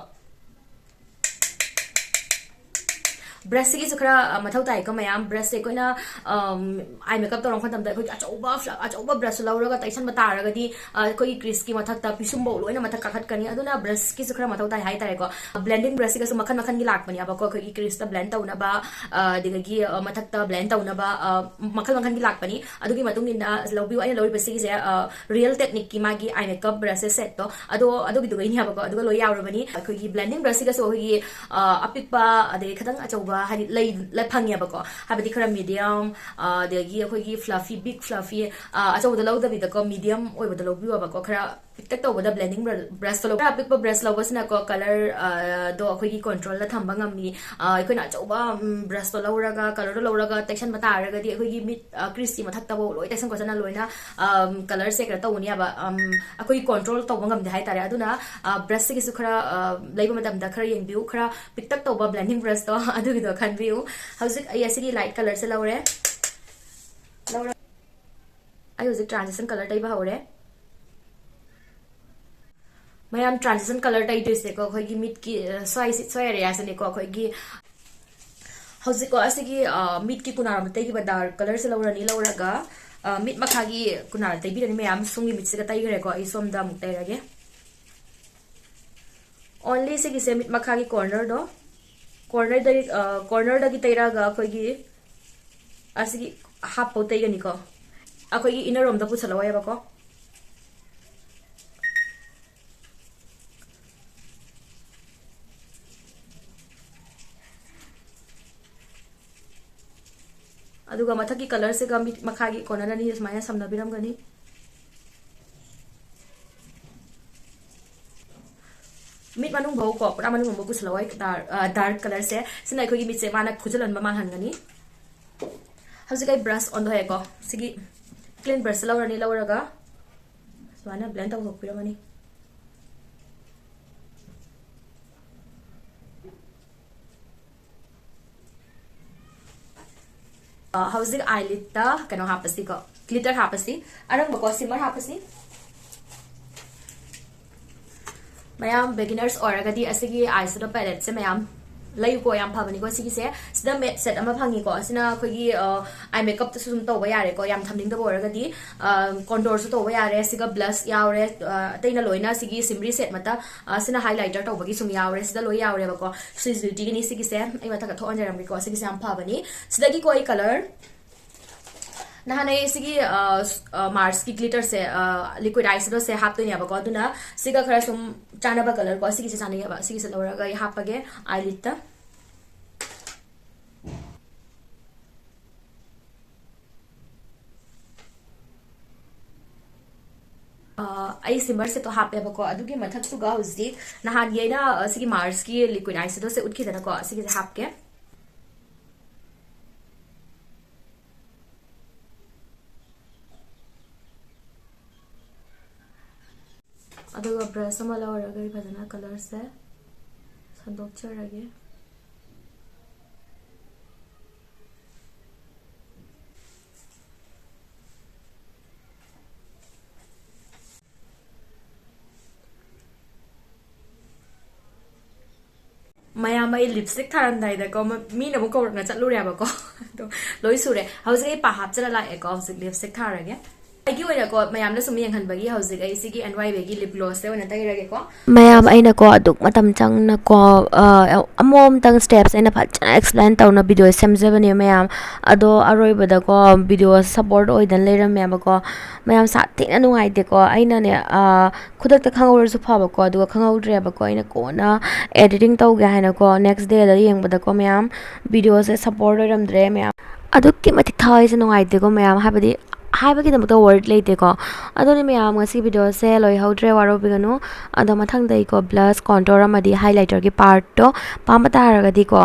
ꯕ꯭ꯔꯁꯁꯤꯒꯤꯁꯨ ꯈꯔ, ꯑ, ꯃꯊꯧ ꯇꯥꯏꯀꯣ ꯃꯌꯥꯝ꯫ ꯕ꯭ꯔꯁꯁꯦ ꯑꯩꯈꯣꯏꯅ, ꯑꯝ, ꯑꯥꯏ ꯃꯦꯀꯞ ꯇꯧꯔꯛꯄ ꯃꯇꯝꯗ ꯑꯩꯈꯣꯏꯒꯤ ꯑꯆꯧꯕ ꯐ꯭ꯂ-, ꯑꯆꯧꯕ ꯕ꯭ꯔꯁꯁꯨ ꯂꯧꯔꯒ ꯇꯩꯁꯟꯕ ꯇꯥꯔꯒꯗꯤ, ꯑ, ꯑꯩꯈꯣꯏꯒꯤ ꯀ꯭ꯔꯤꯁꯀꯤ ꯃꯊꯛꯇ ꯄꯤꯁꯨꯝꯐꯧ ꯂꯣꯏꯅ ꯃꯊꯛ ꯀꯥꯈꯠꯀꯅꯤ꯫ ꯑꯗꯨꯅ ꯕ꯭ꯔꯁꯀꯤꯁꯨ ꯈꯔ ꯃꯊꯧ ꯇꯥꯏ ꯍꯥꯏꯇꯥꯔꯦꯀꯣ꯫ ꯕ꯭ꯂꯦꯟꯗꯤꯡ ꯕ꯭ꯔꯁꯁꯤꯒꯁꯨ ꯃꯈꯜ ꯃꯈꯜꯒꯤ ꯂꯥꯛꯄꯅꯦꯕꯀꯣ, ꯑꯩꯈꯣꯏꯒꯤ ꯀ꯭ꯔꯤꯁꯇ ꯕ꯭ꯂꯦꯟ ꯇꯧꯅꯕ, ꯑ, ꯑꯗꯨꯗꯒꯤ, ꯑ, ꯃꯊꯛꯇ ꯕ꯭ꯂꯦꯟ ꯇꯧꯅꯕ, ꯑ, ꯃꯈꯜ ꯃꯈꯜꯒꯤ ꯂꯥꯛꯄꯅꯤ꯫ ꯑꯗꯨꯒꯤ ꯃꯇꯨꯡ ꯏꯟꯅ ꯂꯧꯕꯤꯌꯨ꯫ ꯑꯩꯅ ꯂꯧꯔꯤꯕ ꯁꯤꯒꯤꯁꯦ, ꯑ, ꯔꯤꯌꯦꯜ ꯇꯦꯛꯅꯤꯛꯀꯤ ꯃꯥꯒꯤ ꯑꯥꯏ ꯃꯦꯀꯞ ꯕ꯭ꯔꯁꯁꯦ ꯁꯦꯠꯇꯣ, ꯑꯗꯣ ꯑꯗꯨꯒꯤꯗꯨꯒꯩꯅꯦꯕꯀꯣ, ꯑꯗꯨꯒ ꯂꯣꯏ ꯌꯥꯎꯔꯕꯅꯤ꯫ ꯑꯩꯈꯣꯏꯒꯤ ꯕ꯭ꯂꯦꯟꯗꯤꯡ ꯕ꯭ꯔꯁꯁꯤꯒꯁꯨ ꯑꯩꯈꯣꯏꯒꯤ, ꯑ, ꯑꯄꯤꯛꯄ ꯑꯗꯩ ꯈꯤꯇꯪ ꯑꯆꯧꯕ ꯍꯥꯏꯗꯤ ꯂꯩ, ꯂꯩ ꯐꯪꯉꯦꯕꯀꯣ, ꯍꯥꯏꯕꯗꯤ ꯈꯔ ꯃꯤꯗꯤꯌꯝ, ꯑ, ꯑꯗꯒꯤ ꯑꯩꯈꯣꯏꯒꯤ ꯐ꯭ꯂꯐꯤ, ꯕꯤꯛ ꯐ꯭ꯂꯐꯤ, ꯑ, ꯑꯆꯧꯕꯗ ꯂꯧꯗꯕꯤꯗꯀꯣ, ꯃꯤꯗꯤꯌꯝ ꯑꯣꯏꯕꯗ ꯂꯧꯕꯤꯌꯣꯕꯀꯣ, ꯈꯔ ꯄꯤꯛꯇꯛ ꯇꯧꯕꯗ ꯕ꯭ꯂꯦꯟꯗꯤꯡ ꯕ꯭ꯔꯁꯇꯣ ꯂꯧ꯫ ꯈꯔ ꯑꯄꯤꯛꯄ ꯕ꯭ꯔꯁ ꯂꯧꯕꯁꯤꯅꯀꯣ, ꯀꯂꯔ ꯗꯣ ꯑꯩꯈꯣꯏꯒꯤ ꯀꯣꯟꯇ꯭ꯔꯣꯜꯗ ꯊꯝꯕ ꯉꯝꯃꯤ꯫ ꯑ, ꯑꯩꯈꯣꯏꯅ ꯑꯆꯧꯕ ꯕ꯭ꯔꯁꯇꯣ ꯂꯧꯔꯒ, ꯀꯂꯔꯗꯣ ꯂꯧꯔꯒ ꯇꯩꯁꯟꯕ ꯇꯥꯔꯒꯗꯤ ꯑꯩꯈꯣꯏꯒꯤ ꯃꯤꯠ ꯀ꯭ꯔꯤꯁꯀꯤ ꯃꯊꯛꯇꯕꯨ ꯂꯣꯏ ꯇꯩꯁꯟ ꯈꯣꯠꯆꯟꯅ ꯂꯣꯏꯅ ꯀꯂꯔꯁꯦ ꯀꯩꯅꯣ ꯇꯧꯒꯅꯦꯕ, ꯑꯩꯈꯣꯏ ꯀꯣꯟꯇ꯭ꯔꯣꯜ ꯇꯧꯕ ꯉꯝꯗꯦ ꯍꯥꯏꯇꯥꯔꯦ꯫ ꯑꯗꯨꯅ ꯕ꯭ꯔꯁꯁꯤꯒꯤꯁꯨ ꯈꯔ, ꯑ, ꯂꯩꯕ ꯃꯇꯝꯗ ꯈꯔ ꯌꯦꯡꯕꯤꯌꯨ, ꯈꯔ ꯄꯤꯛꯇꯛ ꯇꯧꯕ ꯕ꯭ꯂꯦꯟꯗꯤꯡ ꯕ꯭ꯔꯁꯇꯣ ꯑꯗꯨꯒꯤꯗꯣ ꯈꯟꯕꯤꯌꯨ꯫ ꯍꯧꯖꯤꯛ ꯑꯩ ꯑꯁꯤꯒꯤ ꯂꯥꯏꯠ ꯀꯂꯔꯁꯦ ꯂꯧꯔꯦ꯫ ꯂꯧꯔ-, ꯑꯩ ꯍꯧꯖꯤꯛ ꯇ꯭ꯔꯥꯟꯖꯤꯁꯟ ꯀꯂꯔ ꯇꯩꯕ ꯍꯧꯔꯦ꯫ ꯃꯌꯥꯝ, ꯇ꯭ꯔꯥꯟꯖꯤꯁꯟ ꯀꯂꯔ ꯇꯩꯗꯣꯏꯁꯦꯀꯣ, ꯑꯩꯈꯣꯏꯒꯤ ꯃꯤꯠꯀꯤ, ꯑ, ꯁ꯭ꯋꯥꯏꯁꯤ, ꯁ꯭ꯋꯥꯏ ꯑꯦꯔꯤꯌꯥꯁꯤꯅꯦꯀꯣ꯫ ꯑꯩꯈꯣꯏꯒꯤ ꯍꯧꯖꯤꯛꯀꯣ ꯑꯁꯤꯒꯤ, ꯑ, ꯃꯤꯠꯀꯤ ꯀꯨꯅꯥꯔꯣꯝꯗ ꯇꯩꯈꯤꯕ ꯗꯥꯔꯛ ꯀꯂꯔꯁꯦ ꯂꯧꯔꯅꯤ꯫ ꯂꯧꯔꯒ, ꯑ, ꯃꯤꯠ ꯃꯈꯥꯒꯤ ꯀꯨꯅꯥꯔ ꯇꯩꯕꯤꯔꯅꯤ ꯃꯌꯥꯝ꯫ ꯁꯣꯝꯒꯤ ꯃꯤꯠꯁꯤꯒ ꯇꯩꯈ꯭ꯔꯦꯀꯣ꯫ ꯑꯩ ꯁꯣꯝꯗ ꯑꯃꯨꯛ ꯇꯩꯔꯒꯦ꯫ ꯑꯣꯟꯂꯤ ꯁꯤꯒꯤꯁꯦ ꯃꯤꯠ ꯃꯈꯥꯒꯤ ꯀꯣꯔꯅꯔꯗꯣ, ꯀꯣꯔꯅꯔꯗꯒꯤ, ꯑ, ꯀꯣꯔꯅꯔꯗꯒꯤ ꯇꯩꯔꯛꯑꯒ ꯑꯩꯈꯣꯏꯒꯤ ꯑꯁꯤꯒꯤ ꯍꯥꯞꯐꯧ ꯇꯩꯒꯅꯤꯀꯣ꯫ ꯑꯩꯈꯣꯏꯒꯤ ꯏꯟꯅꯔ ꯔꯣꯝꯗ ꯄꯨꯁꯜꯂꯛꯑꯣ ꯍꯥꯏꯕꯀꯣ꯫ ꯑꯗꯨꯒ ꯃꯊꯛꯀꯤ ꯀꯂꯔꯁꯤꯒ ꯃꯤꯠ ꯃꯈꯥꯒꯤ ꯀꯣꯔꯅꯔ ꯑꯅꯤ ꯁꯨꯃꯥꯏꯅ ꯁꯝꯅꯕꯤꯔꯝꯒꯅꯤ꯫ ꯃꯤꯠ ꯃꯅꯨꯡ ꯐꯥꯎ ꯀꯣ, ꯄꯨꯔꯥ ꯃꯅꯨꯡ ꯐꯥꯎ ꯄꯨꯁꯜꯂꯛꯑꯣ꯫ ꯗꯥꯔꯛ, ꯑ, ꯗꯥꯔꯛ ꯀꯂꯔꯁꯦ, ꯁꯤꯅ ꯑꯩꯈꯣꯏꯒꯤ ꯃꯤꯠꯁꯦ ꯃꯥꯅ ꯈꯨꯖꯤꯜꯍꯟꯕ ꯃꯥꯡꯍꯟꯒꯅꯤ꯫ ꯍꯧꯖꯤꯛ ꯑꯩ ꯕ꯭ꯔꯁ ꯑꯣꯟꯊꯣꯛꯑꯦꯀꯣ꯫ ꯁꯤꯒꯤ ꯀ꯭ꯂꯤꯟ ꯕ꯭ꯔꯁ ꯂꯧꯔꯅꯤ꯫ ꯂꯧꯔꯒ ꯁꯨꯃꯥꯏꯅ ꯕ꯭ꯂꯦꯟ ꯇꯧꯊꯣꯛꯄꯤꯔꯝꯃꯅꯤ꯫ ꯑ, ꯍꯧꯖꯤꯛ ꯑꯥꯏꯂꯤꯠꯇ ꯀꯩꯅꯣ ꯍꯥꯞꯄꯁꯤꯀꯣ, ꯒ꯭ꯂꯤꯇꯔ ꯍꯥꯞꯄꯁꯤ, ꯑꯔꯪꯕꯀꯣ, ꯁꯤꯃꯔ ꯍꯥꯞꯄꯁꯤ꯫ ꯃꯌꯥꯝ, ꯕꯤꯒꯤꯅꯔꯁ ꯑꯣꯏꯔꯒꯗꯤ ꯑꯁꯤꯒꯤ ꯑꯥꯏ ꯁꯦꯗꯣ ꯄꯦꯂꯦꯠꯁꯦ ꯃꯌꯥꯝ ꯂꯩꯌꯨꯀꯣ, ꯌꯥꯝ ꯐꯕꯅꯤꯀꯣ ꯁꯤꯒꯤꯁꯦ꯫ ꯁꯤꯗ ꯃꯦꯠ ꯁꯦꯠ ꯑꯃ ꯐꯪꯉꯤꯀꯣ, ꯑꯁꯤꯅ ꯑꯩꯈꯣꯏꯒꯤ, ꯑ, ꯑꯥꯏ ꯃꯦꯀꯞꯇꯁꯨ ꯑꯗꯨꯝ ꯇꯧꯕ ꯌꯥꯔꯦꯀꯣ, ꯌꯥꯝ ꯊꯝꯅꯤꯡꯗꯕ ꯑꯣꯏꯔꯒꯗꯤ꯫ ꯑ, ꯀꯣꯟꯇꯣꯔꯁꯨ ꯇꯧꯕ ꯌꯥꯔꯦ꯫ ꯁꯤꯒ ꯕ꯭ꯂꯁ ꯌꯥꯎꯔꯦ, ꯑ, ꯑꯇꯩꯅ ꯂꯣꯏꯅ ꯁꯤꯒꯤ ꯁꯤꯝꯔꯤ ꯁꯦꯠ ꯃꯠꯇ, ꯑ, ꯁꯤꯅ ꯍꯥꯏꯂꯥꯏꯇꯔ ꯇꯧꯕꯒꯤ ꯁꯨꯝ ꯌꯥꯎꯔꯦ꯫ ꯁꯤꯗ ꯂꯣꯏ ꯌꯥꯎꯔꯦꯕꯀꯣ꯫ ꯁ꯭ꯋꯤꯁ ꯕ꯭ꯌꯨꯇꯤꯒꯤꯅꯤ ꯁꯤꯒꯤꯁꯦ꯫ ꯑꯩ ꯃꯊꯛꯇ ꯊꯣꯛꯍꯟꯖꯔꯝꯒꯦꯀꯣ꯫ ꯁꯤꯒꯤꯁꯦ ꯌꯥꯝ ꯐꯕꯅꯤ꯫ ꯁꯤꯗꯒꯤꯀꯣ ꯑꯩ ꯀꯂꯔ ꯅꯍꯥꯟ ꯑꯩ ꯁꯤꯒꯤ, ꯑ, ꯁ-, ꯑ, ꯃꯥꯔꯁꯀꯤ ꯒ꯭ꯂꯤꯇꯔꯁꯦ, ꯑ, ꯂꯤꯀ꯭ꯋꯤꯠ ꯑꯥꯏ ꯁꯦꯗꯣꯁꯦ ꯍꯥꯞꯇꯣꯏꯅꯦꯕꯀꯣ, ꯑꯗꯨꯅ ꯁꯤꯒ ꯈꯔ ꯁꯨꯝ ꯆꯥꯟꯅꯕ ꯀꯂꯔꯀꯣ, ꯁꯤꯒꯤꯁꯦ ꯆꯥꯟꯅꯩꯌꯦꯕ, ꯁꯤꯒꯤꯁꯦ ꯂꯧꯔꯒ ꯑꯩ ꯍꯥꯞꯄꯒꯦ ꯑꯥꯏꯂꯤꯠꯇ꯫ ꯑ, ꯑꯩ ꯁꯤꯃꯔ ꯁꯦꯠꯇꯣ ꯍꯥꯞꯄꯦꯕꯀꯣ꯫ ꯑꯗꯨꯒꯤ ꯃꯊꯛꯇꯨꯒ ꯍꯧꯖꯤꯛ ꯅꯍꯥꯟꯒꯤ ꯑꯩꯅ, ꯑ, ꯁꯤꯒꯤ ꯃꯥꯔꯁꯀꯤ ꯂꯤꯀ꯭ꯋꯤꯠ ꯑꯥꯏ ꯁꯦꯗꯣꯁꯦ ꯎꯠꯈꯤꯗꯅꯀꯣ, ꯁꯤꯒꯤꯁꯦ ꯍꯥꯞꯀꯦ꯫ ꯑꯗꯨꯒ ꯕ꯭ꯔꯁ ꯑꯃ ꯂꯧꯔꯒ ꯑꯩ ꯐꯖꯅ ꯀꯂꯔꯁꯦ ꯁꯟꯗꯣꯛꯆꯔꯒꯦ꯫ ꯃꯌꯥꯝ, ꯑꯩ ꯂꯤꯞꯁꯇꯤꯛ ꯊꯥꯔꯝꯗꯥꯏꯗꯀꯣ, ꯃ-, ꯃꯤꯅ ꯑꯃꯨꯛ ꯀꯧꯔꯛꯅ ꯆꯠꯂꯨꯔꯦꯕꯀꯣ꯫ ꯑꯗꯣ ꯂꯣꯏ ꯁꯨꯔꯦ꯫ ꯍꯧꯖꯤꯛ ꯑꯩ ꯄꯥ ꯍꯥꯞꯆꯔ ꯂꯥꯛꯑꯦꯀꯣ꯫ ꯍꯧꯖꯤꯛ ꯂꯤꯞꯁꯇꯤꯛ ꯊꯥꯔꯒꯦ꯫ ꯑꯩꯒꯤ ꯑꯣꯏꯅꯀꯣ, ꯃꯌꯥꯝꯅ ꯁꯨꯝ ꯌꯦꯡꯍꯟꯕꯒꯤ ꯍꯧꯖꯤꯛ ꯑꯩ ꯁꯤꯒꯤ ꯑꯦꯟ ꯋꯥꯏ ꯕꯤꯒꯤ ꯂꯤꯞ ꯒ꯭ꯂꯣꯁꯁꯦ ꯑꯣꯏꯅ ꯇꯩꯔꯒꯦꯀꯣ꯫ ꯃꯌꯥꯝ, ꯑꯩꯅꯀꯣ ꯑꯗꯨꯛ ꯃꯇꯝ ꯆꯪꯅꯀꯣ, ꯑ, ꯑꯃꯣꯝꯇꯪ ꯁ꯭ꯇꯦꯞꯁ ꯑꯩꯅ ꯐꯖꯅ ꯑꯦꯛꯁꯄ꯭ꯂꯦꯟ ꯇꯧꯅ ꯚꯤꯗꯤꯑꯣ ꯁꯦꯝꯖꯕꯅꯦ ꯃꯌꯥꯝ꯫ ꯑꯗꯣ ꯑꯔꯣꯏꯕꯗꯀꯣ ꯚꯤꯗꯤꯑꯣ ꯁꯞꯄꯣꯔꯠ ꯑꯣꯏꯗꯅ ꯂꯩꯔꯝꯃꯦꯕꯀꯣ꯫ ꯃꯌꯥꯝ ꯁꯥꯊꯤꯅ ꯅꯨꯡꯉꯥꯏꯇꯦꯀꯣ꯫ ꯑꯩꯅꯅꯦ, ꯑ, ꯈꯨꯗꯛꯇ ꯈꯪꯍꯧꯔꯁꯨ ꯐꯕꯀꯣ, ꯑꯗꯨꯒ ꯈꯪꯍꯧꯗ꯭ꯔꯦꯕꯀꯣ꯫ ꯑꯩꯅ ꯀꯣꯟꯅ ꯑꯦꯗꯤꯇꯤꯡ ꯇꯧꯒꯦ ꯍꯥꯏꯅꯀꯣ, ꯅꯦꯛꯁ ꯗꯦꯗ ꯌꯦꯡꯕꯗꯀꯣ ꯃꯌꯥꯝ, ꯚꯤꯗꯤꯑꯣꯁꯦ ꯁꯞꯄꯣꯔꯠ ꯑꯣꯏꯔꯝꯗ꯭ꯔꯦ ꯃꯌꯥꯝ꯫ ꯑꯗꯨꯛꯀꯤ ꯃꯇꯤꯛ ꯊꯋꯥꯏꯁꯦ ꯅꯨꯡꯉꯥꯏꯇꯦꯀꯣ ꯃꯌꯥꯝ, ꯍꯥꯏꯕꯗꯤ ꯍꯥꯏꯕꯒꯤꯗꯃꯛꯇ ꯋꯥꯔꯗ ꯂꯩꯇꯦꯀꯣ꯫ ꯑꯗꯨꯅ ꯃꯌꯥꯝ, ꯉꯁꯤ ꯚꯤꯗꯤꯑꯣꯁꯦ ꯂꯣꯏꯍꯧꯗ꯭ꯔꯦ, ꯋꯥꯔꯧꯕꯤꯒꯅꯨ꯫ ꯑꯗꯣ ꯃꯊꯪꯗ ꯑꯩꯀꯣ ꯕ꯭ꯂꯁ, ꯀꯣꯟꯇꯣꯔ ꯑꯃꯗꯤ ꯍꯥꯏꯂꯥꯏꯇꯔꯒꯤ ꯄꯥꯔꯠꯇꯣ ꯄꯥꯝꯕ ꯇꯥꯔꯒꯗꯤꯀꯣ,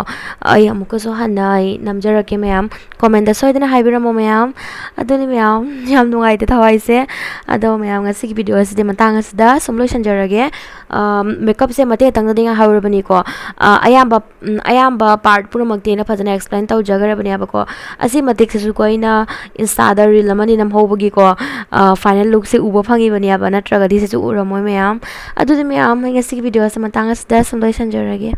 ꯑꯩ ꯑꯃꯨꯛꯀꯁꯨ ꯍꯟꯅ ꯑꯩ ꯅꯝꯖꯔꯛꯀꯦ ꯃꯌꯥꯝ꯫ ꯀꯣꯃꯦꯟꯇ ꯁꯣꯏꯗꯅ ꯍꯥꯏꯕꯤꯔꯝꯃꯣ ꯃꯌꯥꯝ꯫ ꯑꯗꯨꯅꯤ ꯃꯌꯥꯝ, ꯌꯥꯝ ꯅꯨꯡꯉꯥꯏꯇꯦ ꯊꯋꯥꯏꯁꯦ꯫ ꯑꯗꯣ ꯃꯌꯥꯝ, ꯉꯁꯤꯒꯤ ꯚꯤꯗꯤꯑꯣ ꯑꯁꯤꯗꯤ ꯃꯇꯥꯡ ꯑꯁꯤꯗ ꯁꯨꯝ ꯂꯣꯏꯁꯤꯟꯖꯔꯒꯦ꯫ ꯑ, ꯃꯦꯀꯞꯁꯦ ꯃꯇꯦꯛ ꯑꯃꯇꯪꯗꯗꯤ ꯉꯥꯏꯍꯧꯔꯕꯅꯤꯀꯣ꯫ ꯑ, ꯑꯌꯥꯝꯕ, ꯎꯝ, ꯑꯌꯥꯝꯕ ꯄꯥꯔꯠ ꯄꯨꯝꯅꯃꯛꯇꯤ ꯑꯩꯅ ꯐꯖꯅ ꯑꯦꯛꯁꯄ꯭ꯂꯦꯟ ꯇꯧꯖꯈ꯭ꯔꯕꯅꯦꯕꯀꯣ꯫ ꯑꯁꯤ ꯃꯇꯦꯛꯁꯤꯁꯨꯀꯣ ꯑꯩꯅ ꯏꯟꯁꯇꯥꯗ ꯔꯤꯜ ꯑꯃꯅꯤ ꯅꯝꯍꯧꯕꯒꯤꯀꯣ, ꯑ, ꯐꯥꯏꯅꯦꯜ ꯂꯨꯛꯁꯦ ꯎꯕ ꯐꯪꯉꯤꯕꯅꯦꯕ, ꯅꯠꯇ꯭ꯔꯒꯗꯤ ꯁꯤꯁꯨ ꯎꯔꯝꯃꯣꯏ ꯃꯌꯥꯝ꯫ ꯑꯗꯨꯗꯤ ꯃꯌꯥꯝ, ꯑꯩ ꯉꯁꯤꯒꯤ ꯚꯤꯗꯤꯑꯣ ꯑꯁꯤ ꯃꯇꯥꯡ ꯑꯁꯤꯗ ꯁꯨꯝ ꯂꯣꯏꯁꯤꯟꯖꯔꯒꯦ꯫